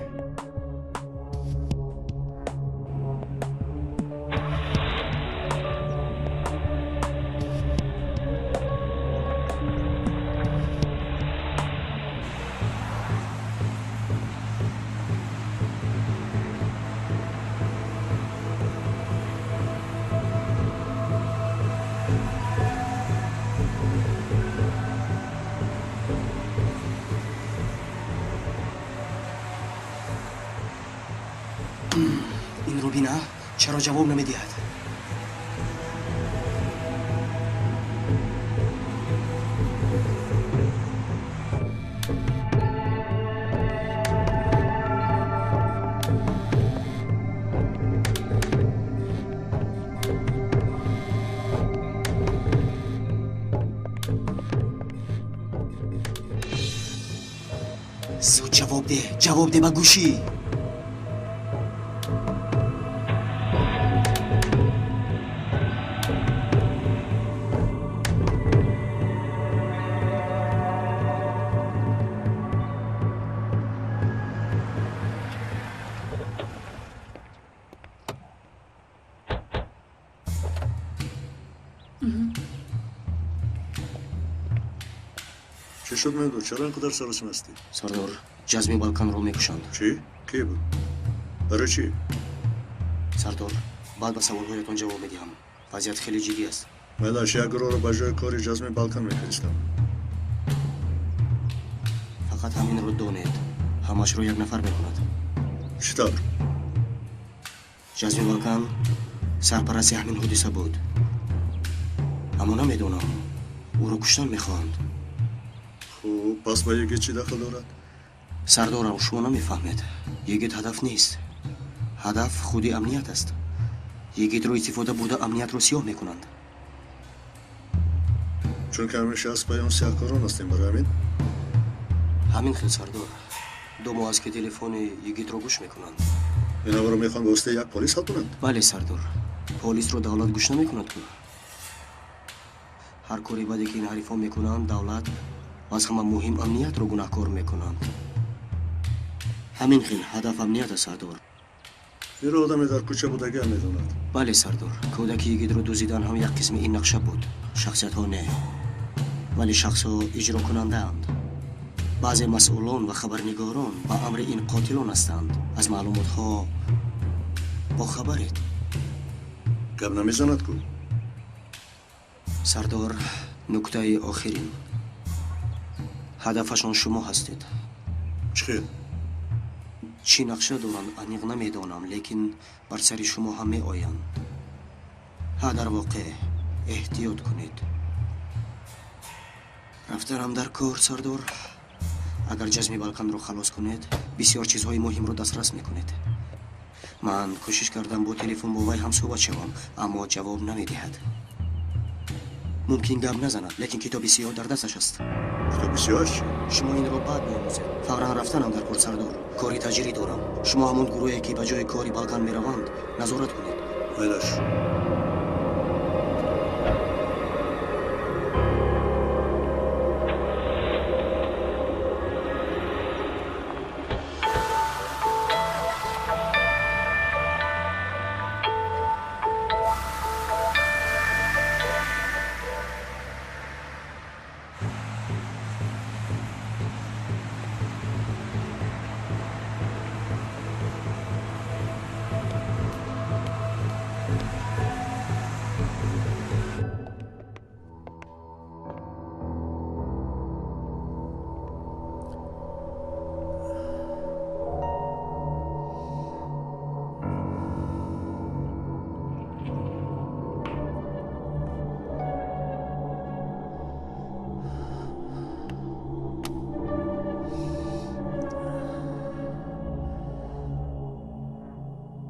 Инро бина, чаро ҷавоб намедиҳад? Зуд ҷавоб деҳ, ҷавоб деҳ ба гӯшӣ. Чӣ шуд, Мемдуд? Чаро ин қадар саросим ҳастӣ? Сардор, ҷазми Балканро мекушанд. Чӣ? Кӣ буд? Барои чӣ? Сардор, баъд ба саволҳоятон ҷавоб медиҳам. Вазъият хеле ҷиддӣ аст. Майлаш, як гурӯҳро ба ҷои кори ҷазми Балкан мефиристам. Фақат ҳаминро донед, ҳамашро як нафар мекунад. Чӣ тавр? Ҷазми Балкан сарпарасти ҳамин ҳодиса буд. Аммо намедонам, ӯро куштан мехоҳанд. Хуб, пас ба Йигит чӣ дахл дорад? Сардорам, шумо намефаҳмед. Йигит ҳадаф нест. Ҳадаф худи амният аст. Йигитро истифода бурда амниятро сиёҳ мекунанд. Чунки ҳамеша аз пайи он сиёҳкорон ҳастем, барои ҳамин? Ҳамин хел, сардор. 2 моҳ аст, ки телефони Йигитро гӯш мекунанд. Инавро мехоҳанд ба воситаи як полис ҳал кунанд? Бале, сардор. Полисро давлат гӯш намекунад ку. Ҳар кори баде, ки ин ҳарифон мекунанд, давлат ва аз ҳама муҳим амниятро гунаҳкор мекунанд. Ҳамин хел ҳадаф амният аст, сардор. Инро одаме дар кӯча будагиам медонад. Бале, сардор. Кӯдаки Йигитро дуздидан ҳам як қисми ин нақша буд. Шахсиятҳо не, вале шахсҳо иҷрокунандаанд. Баъзе масъулон ва хабарнигорон ба амри ин қотилон ҳастанд. Аз маълумотҳо бохабаред. Гап намезанад ку? Сардор, нуктаи охирин. Ҳадафашон шумо ҳастед. Чӣ хел? Чӣ нақша доранд, аниқ намедонам, лекин бар сари шумо ҳам меоянд. Ҳа, дар воқеъ эҳтиёт кунед. Рафтанам дар кор, сардор. Агар ҷазми Балканро халос кунед, бисёр чизҳои муҳимро дастрас мекунед. Ман кӯшиш кардам бо телефон бо вай ҳам суҳбат шавам, аммо ҷавоб намедиҳад. Мумкин гап назанад, лекин китоби сиёҳ дар дасташ аст. Китоби сиёҳаш чӣ? Шумо инро баъд меомӯзед. Фавран рафтанам дар кор, сардор. Кори таҷирӣ дорам. Шумо ҳамон гурӯҳе, ки ба ҷои кори Балкан мераванд, назорат кунед. Майлаш.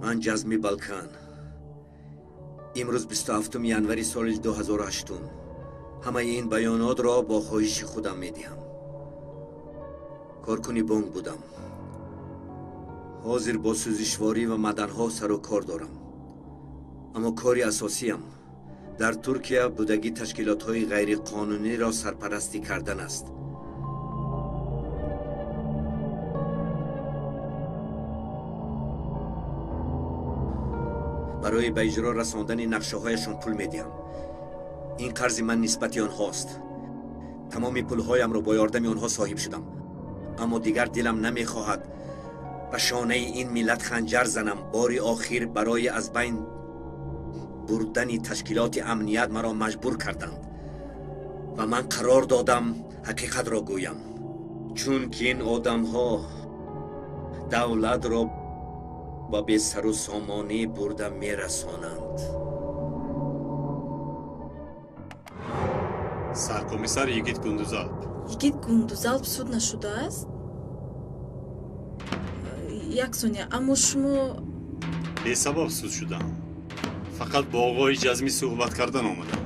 Ман ҷазми Балкан. Имрӯз 27 январи соли 2008. Ҳамаи ин баёнотро бо хоҳиши худам медиҳам. Коркуни бонк будам. Ҳозир бо сӯзишворӣ ва маъданҳо сару кор дорам. Аммо кори асосиям дар Туркия будагӣ ташкилотҳои ғайриқонуниро сарпарастӣ кардан аст. Барои ба иҷро расондани нақшаҳояшон пул медиҳам. Ин қарзи ман нисбати онҳост. Тамоми пулҳоямро бо ёрдами онҳо соҳиб шудам. Аммо дигар дилам намехоҳад ба шонаи ин миллат ханҷар занам. Бори охир барои аз байн бурдани ташкилоти амният маро маҷбур карданд ва ман қарор додам ҳақиқатро гӯям, чунки ин одамҳо давлатро ба бесару сомонӣ бурда мерасонанд. Саркомиссар Йигит Гундузалп. Йигит Гундузалп суд нашудааст? Як сония, аммо шумо бесабаб суд шудам. Фақат бо оғои Ҷазмӣ суҳбат кардан омадам.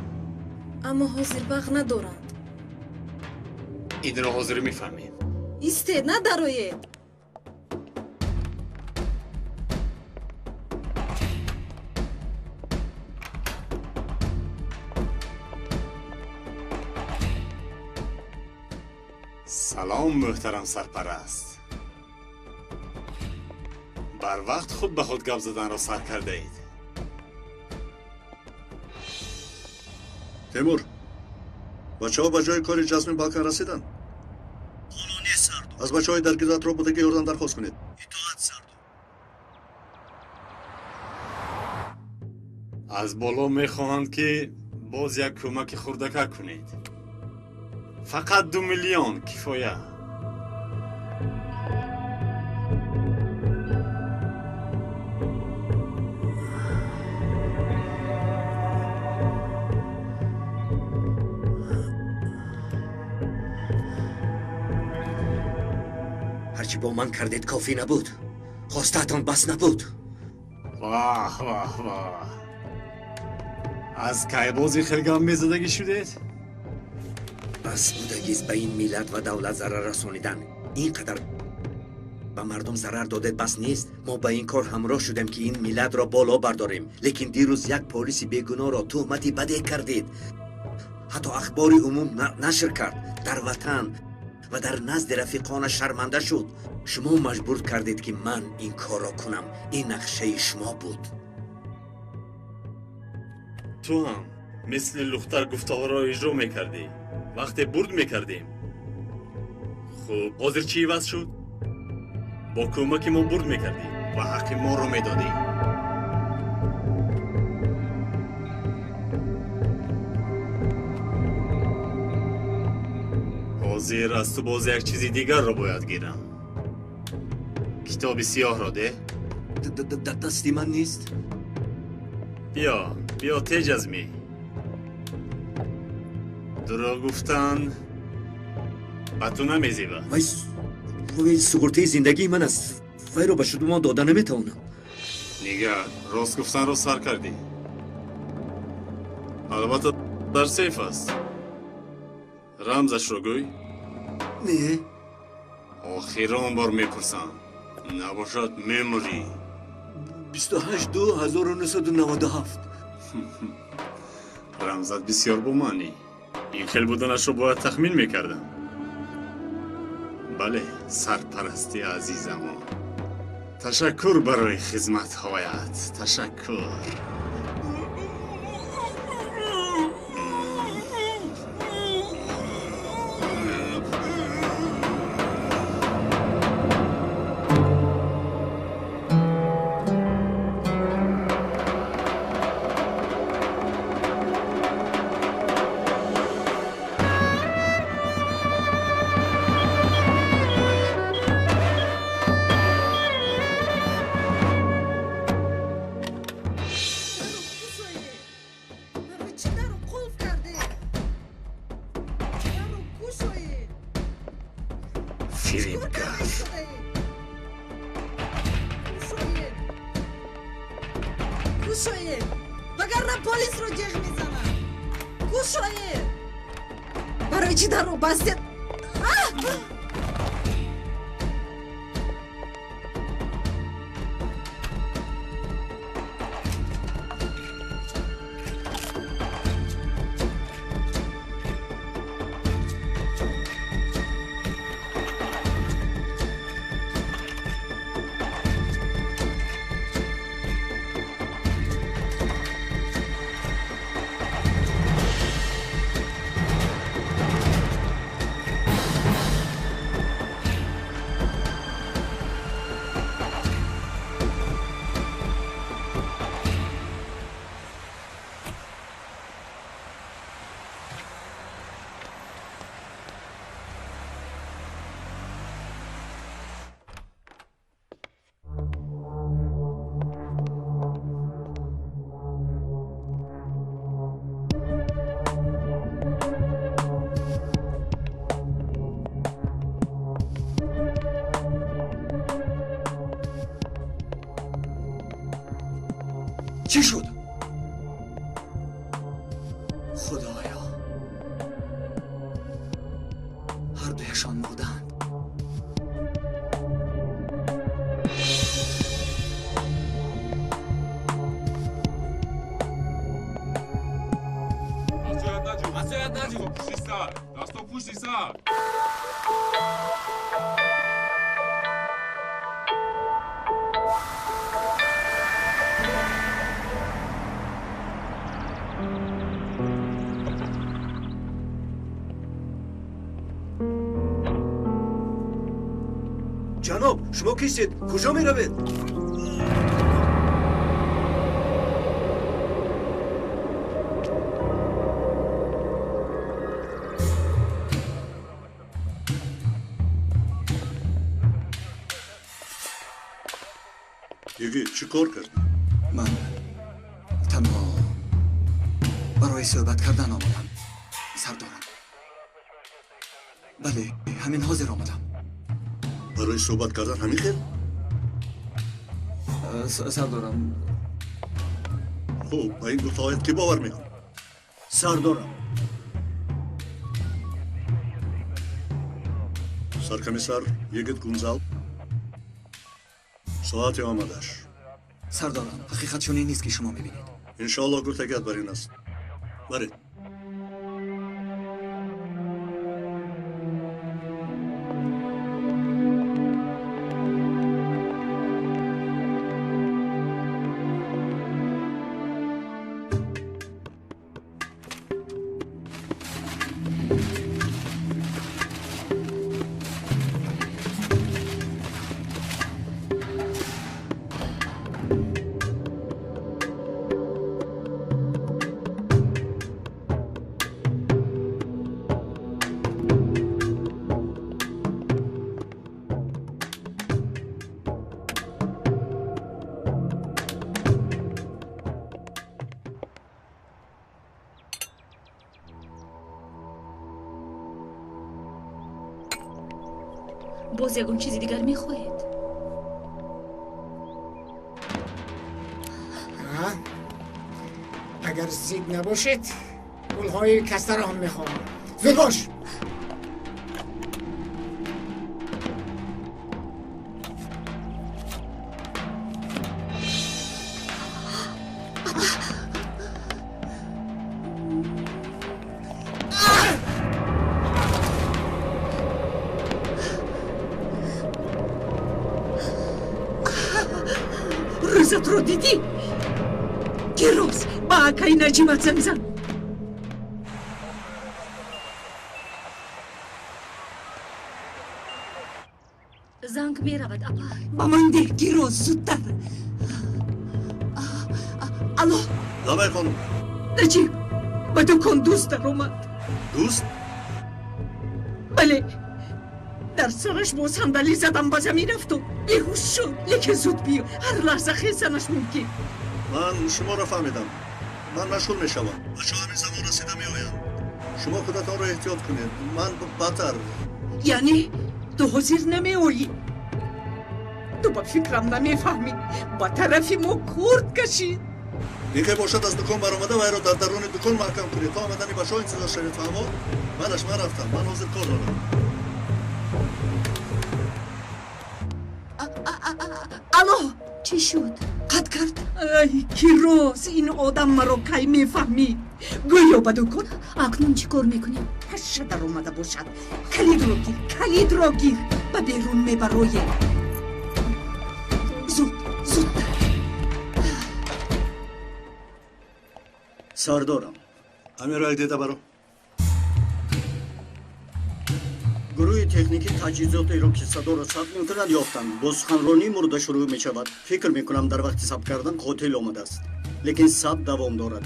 Аммо ҳозир вақт надоранд. Инро ҳозир мефаҳмем. Истед, надароед. Салом, муҳтарам сарпараст. Барвақт худ ба худ гап заданро сар кардаед. Темур, бачаҳо ба ҷои кори Ҷазми Балкан расиданд? Ҳоло нест, сардор. Аз бачаҳои дар гирду атроф будагӣ ёрдам дархост кунед. Итоат, сардор. Аз боло мехоҳанд, ки боз як кӯмаки хурдака кунед. Фақат 2 миллион кифоя. Ҳарчи бо ман кардед кофӣ набуд. Хостаатон бас набуд. Ваҳ, ваҳ, ваҳ. Аз кай бози хел гап мезадагӣ шудед? Бас будагист ба ин миллат ва давлат зарар расонидан. Ин қадар ба мардум зарар додед бас нест. Мо ба ин кор ҳамроҳ шудем, ки ин миллатро боло бардорем. Лекин дирӯз як полиси бегуноҳро туҳмати баде кардед. Ҳатто ахбори умум нашр кард. Дар ватан ва дар назди рафиқонаш шарманда шуд. Шумо маҷбур кардед, ки ман ин корро кунам. Ин нақшаи шумо буд. Ту ҳам мисли лухтар гуфтаҳоро иҷро мекардӣ. Вақте бурд мекардем. Хуб, ҳозир чӣ иваз шуд? Бо кӯмаки мо бурд мекардӣ ва ҳаққи моро медодӣ. Ҳозир аз ту боз як чизи дигарро бояд гирам. Китоби сиёҳро де? Дасти ман нест. Биё, биё теҷ аз ми. Дурӯғ гуфтан ба ту намезебад. Вай суғуртаи зиндагии ман аст. Вайро ба шумо дода наметавонам. Нигар, рост гуфтанро сар кардӣ. Албатта дар сейф аст. Рамзашро гӯй. Не. Охирон бор мепурсам. Набошад мемурӣ. 28/2/1997. Рамзат бисёр бомаънӣ. Ин хел буданашро бояд тахмин мекардам. Бале, сарпарасти азизамон. Ташаккур барои хизматҳоят. Ташаккур. Чӣ шуд? Худоё, ҳардуяшон мурданд. Ҷаноб, шумо кистед? Куҷо меравед? Йигит, чӣ кор кардӣ? Ман танҳо барои суҳбат кардан омадам, сардорам. Бале, ҳамин ҳозир омадам. Барои суҳбат кардан ҳамин хел? Сардорам. Хуб, ба ин гуфтаҳоят кӣ бовар мекунад? Сардорам. Саркомиссар Йигит Гунзал, соати омадаш. Сардорам, ҳақиқат чунин нест, ки шумо мебинед. Иншоаллоҳ, гуфтагият бар ин аст. Баред. Боз ягон чизи дигар мехоҳед? Агар зид набошед, гулҳои кастаро ҳам мехоҳам. Зуд бош! Рӯзатро дидӣ? Гирӯз ба акаи Наҷимат занг зан. Занг меравад, апа. Ба ман деҳ, гирӯз, зудтар. Алло. Лабай, хонум. Наҷиб, ба дукон дӯст даромад. Дӯст? Бале. Дар сараш бо сандалӣ задам, ба замин афтод, беҳуш шуд. Лекин зуд биё, ҳар лаҳза хезанаш мумкин. Ман шуморо фаҳмидам. Ман машғул мешавам. Бачаҳо ҳамин замон расида меоянд. Шумо худатонро эҳтиёт кунед. Ман баъдтар. Яъне ту ҳозир намеоӣ? Ту ба фикрам намефаҳмӣ. Ба тарафи мо курд кашид. Ин бошад, аз дукон баромада вайро дар даруни дукон маҳкам кунед. То омадани бачаҳо интизор шавед, фаҳмо? Манаш, ман рафтам. Ман ҳозир кор дорам. Алло. Чӣ шуд? Қатъ кард. Ай, Кироз, ин одам маро кай мефаҳмид? Гӯё ба дукон. Акнун чӣ кор мекунем? Паша даромада бошад. Калидро гир, калидро гир, ба берун мебароем. Зуд, зудтар. Сардорам. Ҳаминро як дида баро. Гурӯҳи техникӣ таҷҳизотеро, ки садоро сабт мекунад, ёфтанд. Бо суханронии мурда шурӯъ мешавад. Фикр мекунам, дар вақти сабт кардан қотил омадааст, лекин сабт давом дорад.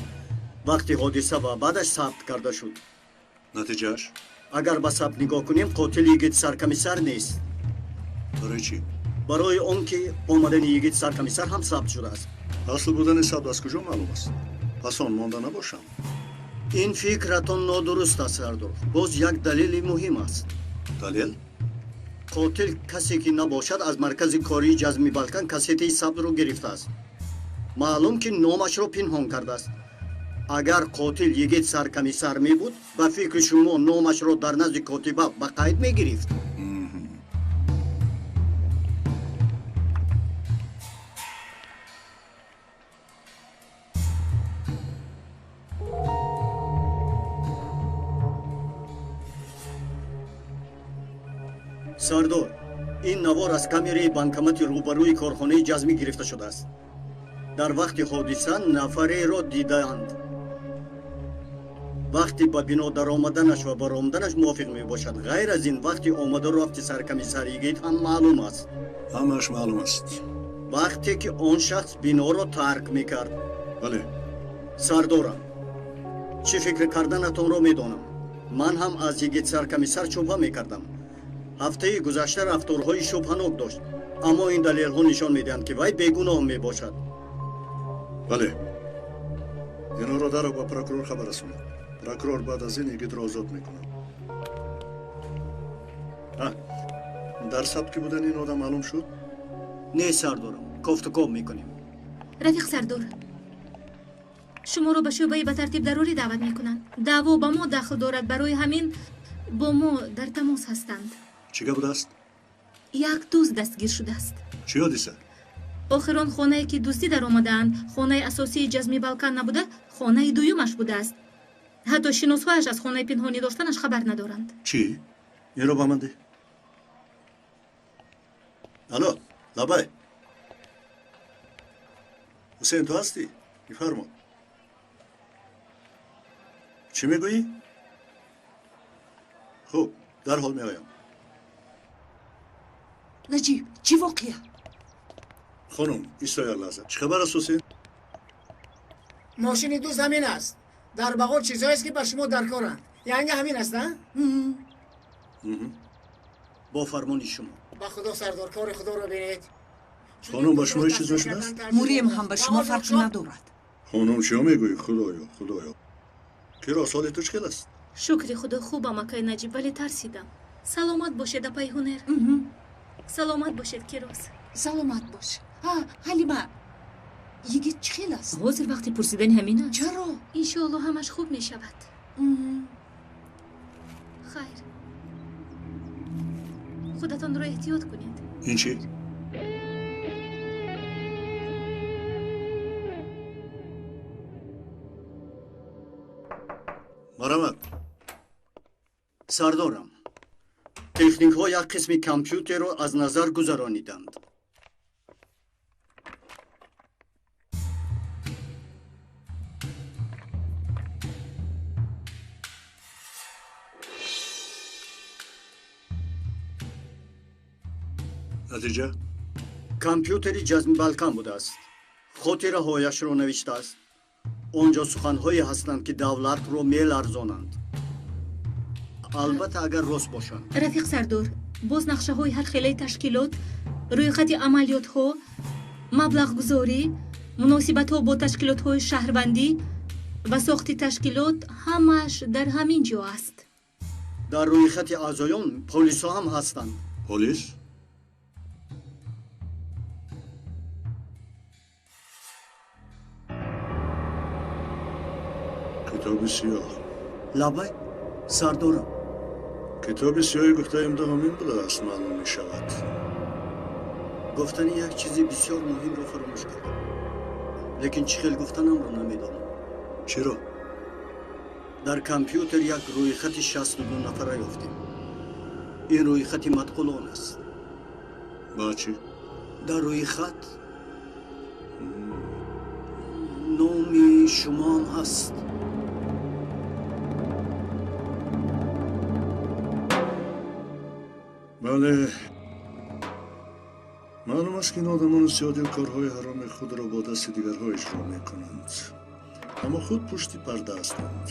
Вақти ҳодиса ва баъдаш сабт карда шуд. Натиҷааш? Агар ба сабт нигоҳ кунем, қотил Йигит саркомиссар нест. Барои чӣ? Барои он ки омадани Йигит саркомиссар ҳам сабт шудааст. Асл будани сабт аз куҷо маълум аст? Пас он монда набошам. Ин фикратон нодуруст аст, сардор. Боз як далели муҳим аст. Далел? Қотил касе ки набошад, аз маркази кории ҷазми Балкан кассетаи сабтро гирифтааст. Маълум ки номашро пинҳон кардааст. Агар қотил йигит саркомиссар мебуд, ба фикри шумо номашро дар назди котиба ба қайд мегирифт? Сардор, ин навор аз камераи банкомати рӯбарӯи корхонаи ҷазмӣ гирифта шудааст. Дар вақти ҳодиса нафареро дидаанд. Вақти ба бино даромаданаш ва баромаданаш мувофиқ мебошад. Ғайр аз ин, вақти омаду рафти саркомиссар йигит ҳам маълум аст. Ҳамааш маълум аст. Вақте ки он шахс биноро тарк мекард. Бале. Сардорам, чӣ фикр карданатонро медонам. Ман ҳам аз йигит саркомиссар шубҳа мекардам. Ҳафтаи гузашта рафторҳои шубҳанок дошт, аммо ин далелҳо нишон медиҳанд, ки вай бегуноҳ мебошад. Бале, инҳоро дарро ба прокурор хабар расонед. Прокурор баъд аз ин йигитро озод мекунад. Дар сабт ки будани ин одам маълум шуд? Не, сардорам, кофтукоб мекунем. Рафиқ сардор, шуморо ба шӯъбаи ба тартиб дарорӣ даъват мекунанд. Даъво ба мо дахл дорад, барои ҳамин бо мо дар тамос ҳастанд. Чӣ гап будааст? Як дузд дастгир шудааст. Чӣ ҳодиса? Охир он хонае ки дуздӣ даромадаанд, хонаи асосии ҷазми Балкан набуда, хонаи дуюмаш будааст. Ҳатто шиносҳояш аз хонаи пинҳонӣ доштанаш хабар надоранд. Чӣ? Инро ба ман деҳ. Алло, лабай. Ҳусейн, ту ҳастӣ? Бифармо. Чӣ мегӯӣ? Хуб, дарҳол меоям. Наҷиб, чӣ воқеа? Хонум, исто як лаҳза. Чӣ хабар аст, Ҳусейн? Мошини дузд ҳамин аст. Дар бағор чизҳоест, ки ба шумо даркоранд. Янга ҳамин аст, а? Бо фармони шумо. Ба худо, сардор, кори худоро бинед. Хонум, ба шумо ҳеҷ чиз нашудааст? Мурем ҳам ба шумо фарқ надорад. Хонум, чиё мегӯӣ? Худоё, худоё. Киро, соли ту чӣ хел аст? Шукри худо, хубам, акай Наҷиб, вале тарсидам. Саломат бошед, апай ҳунер. Саломат бошед, Кирос. Саломат бош. Ҳалима, йигит чӣ хел аст? Ҳозир вақти пурсидани ҳамин аст. Чаро? Иншоалло ҳамаш хуб мешавад. Хайр, худатонро эҳтиёт кунед. Ин чӣ? Марҳамат. Сардорам, техникҳо як қисми компютерро аз назар гузарониданд. Натиҷа? Компютери ҷазми Балкан будааст. Хотираҳояшро навиштааст. Он ҷо суханҳое ҳастанд, ки давлатро меларзонанд. Албатта, агар рост бошанд. Рафиқ сардор, боз нақшаҳои ҳар хелаи ташкилот, рӯйхати амалиётҳо, маблағгузорӣ, муносибатҳо бо ташкилотҳои шаҳрвандӣ ва сохти ташкилот ҳамааш дар ҳамин ҷо аст. Дар рӯйхати аъзоён полисҳо ҳам ҳастанд. Полис? Китоби сиёҳ. Лабай, сардорам. Китоби сиёҳи гуфтаим ҳамин будааст, маълум мешавад. Гуфтани як чизи бисёр муҳимро фаромӯш кардам. Лекин чӣ хел гуфтанамро намедонам. Чиро? Дар компютер як рӯйхати 62 нафара ёфтем. Ин рӯйхати матқулон аст. Ба чӣ? Дар рӯйхат номи шумоам ҳаст. Бале, маълум аст, ки ин одамони сиёдил корҳои ҳароми худро бо дасти дигарҳо иҷро мекунанд, аммо худ пушти парда ҳастанд.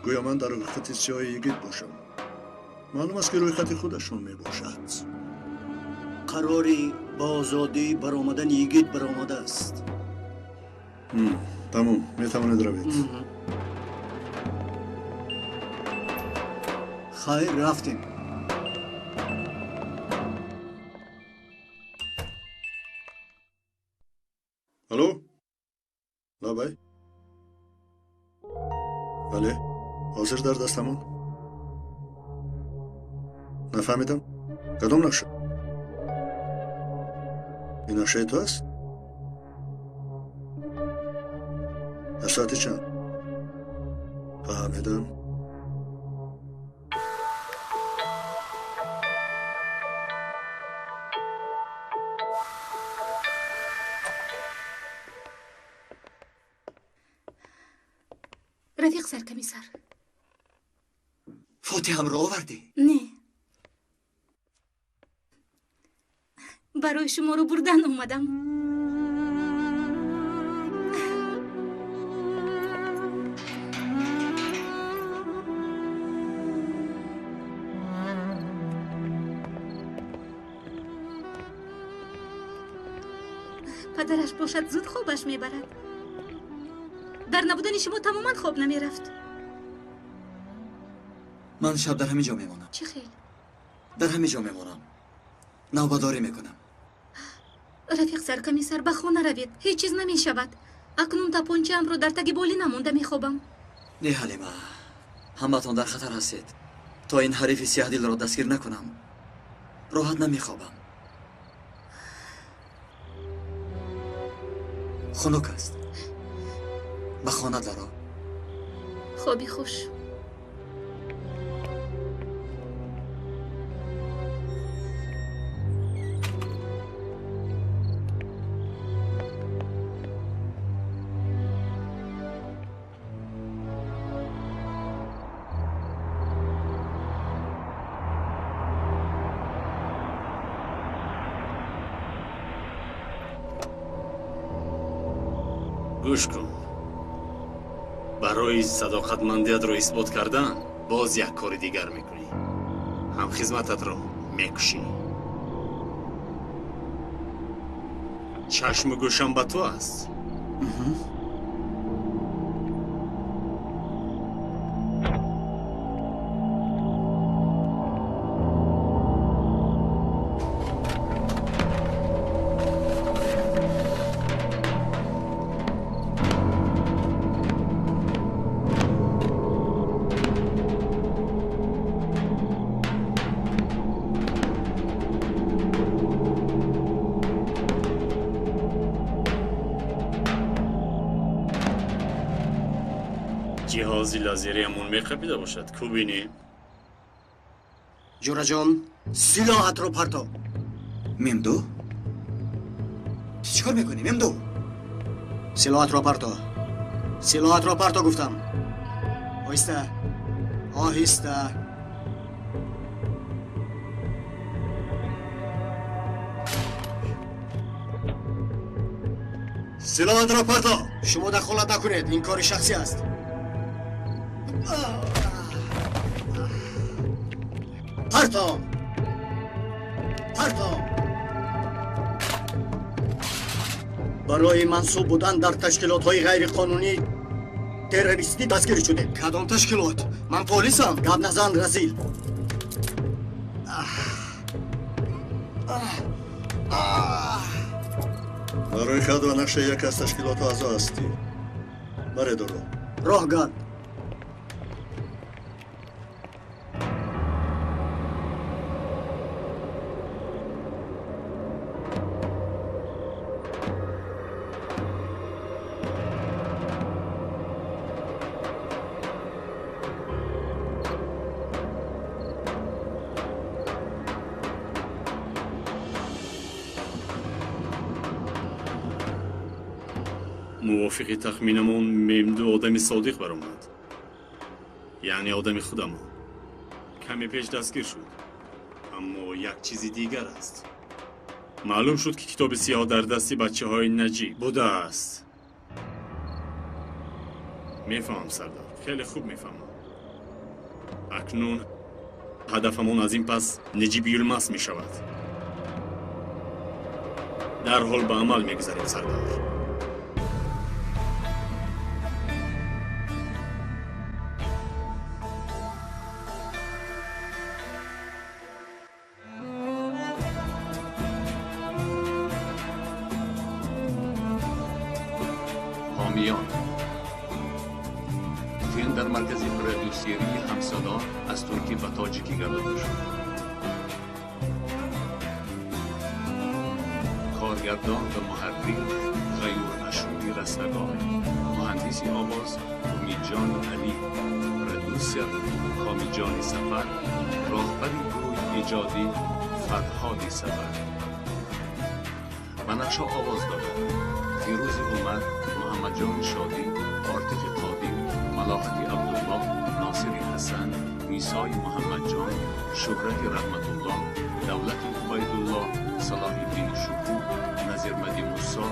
Гӯё ман дар рӯйхати сиёҳи йигит бошам. Маълум аст, ки рӯйхати худашон мебошад. Қарори ба озодӣ баромадани йигит баромадааст. Тамом, метавонед равед. Хайр, рафтем. Алло? Ҳозир дар дастамон? Нафаҳмидам. Кадом нақша? Ин нақшаи ту аст? Дар соати чанд? Фаҳмидам. Рафиқ саркомиссар. Фотиҳамро овардӣ? Не. Барои шуморо бурдан омадам. Падараш бошад зуд хобаш мебарад. Дар набудани шумо тамоман хоб намерафт. Ман шаб дар ҳамин ҷо мемонам. Чӣ хел? Дар ҳамин ҷо мемонам. Навбадорӣ мекунам. Рафиқ саркомиссар, ба хона равед. Ҳеҷ чиз намешавад. Акнун тапончаамро дар таги болӣ намонда мехобам. Не, Ҳалима, ҳамаатон дар хатар ҳастед. То ин ҳарифи сиҳдилро дастгир накунам, роҳат намехобам. Хунук аст. Ба хона даро. Хоби хуш. Гӯш кун. Барои садоқатмандиятро исбот кардан боз як кори дигар мекунӣ. Ҳамхизмататро мекушӣ. Чашму гӯшам ба ту аст. Ҷиҳози лазериамон меқапида бошад. Ку бинем? Ҷураҷон, силоҳатро парто. Мемду? Ту чӣ кор мекунӣ, Мемду? Силоҳатро парто. Силоҳатро парто гуфтам. Оҳиста, оҳиста. Силоҳатро парто. Шумо дахолат накунед, ин кори шахсӣ аст. Парто! Парто! Барои мансуб будан дар ташкилотҳои ғайриқонунӣ террористӣ дастгир шудед. Кадом ташкилот? Ман полисам. Гап назан, разил. Барои хат ва нақшаи яке аз ташкилотҳо аъзо ҳастӣ. Баред ӯро. Роҳ гард. Мувофиқи тахминамон Мемду одами содиқ баромад. Яъне одами худамон. Каме пеш дастгир шуд. Аммо як чизи дигар аст. Маълум шуд, ки китоби сиёҳ дар дасти бачаҳои наҷиб будааст. Мефаҳмам, сардар. Хеле хуб мефаҳмам. Акнун ҳадафамон аз ин пас Неҷиб Юлмас мешавад. Дарҳол ба амал мегузарем, сардар. حامیان فیلم در مرکز پرودیوسی Таҳрири Ҳамсадо аз туркӣ ба тоҷикӣ гардонида шуд. Коргардон ва муҳаррир Ғайур Ашӯри Растагор, муҳандиси овоз Умидҷони Алӣ, продюсер Комиҷони Сафар, роҳбари гурӯҳи эҷодӣ Фарҳоди Сафар. Ба нақшҳо овоз доданд: Фирӯзи Умар, Муҳаммадҷони Шодӣ, Ортиқи Қодир, Малоҳати Абдуллоҳ, Носири Ҳасан, Нисои Муҳаммадҷон, Шӯҳрати Раҳматуллоҳ, Давлати Убайдуллоҳ, Салоҳиддини Шукур, Назирмади Мусо,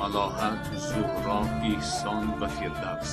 Малоҳат, Зуҳро, Эҳсон ва Фирдавс.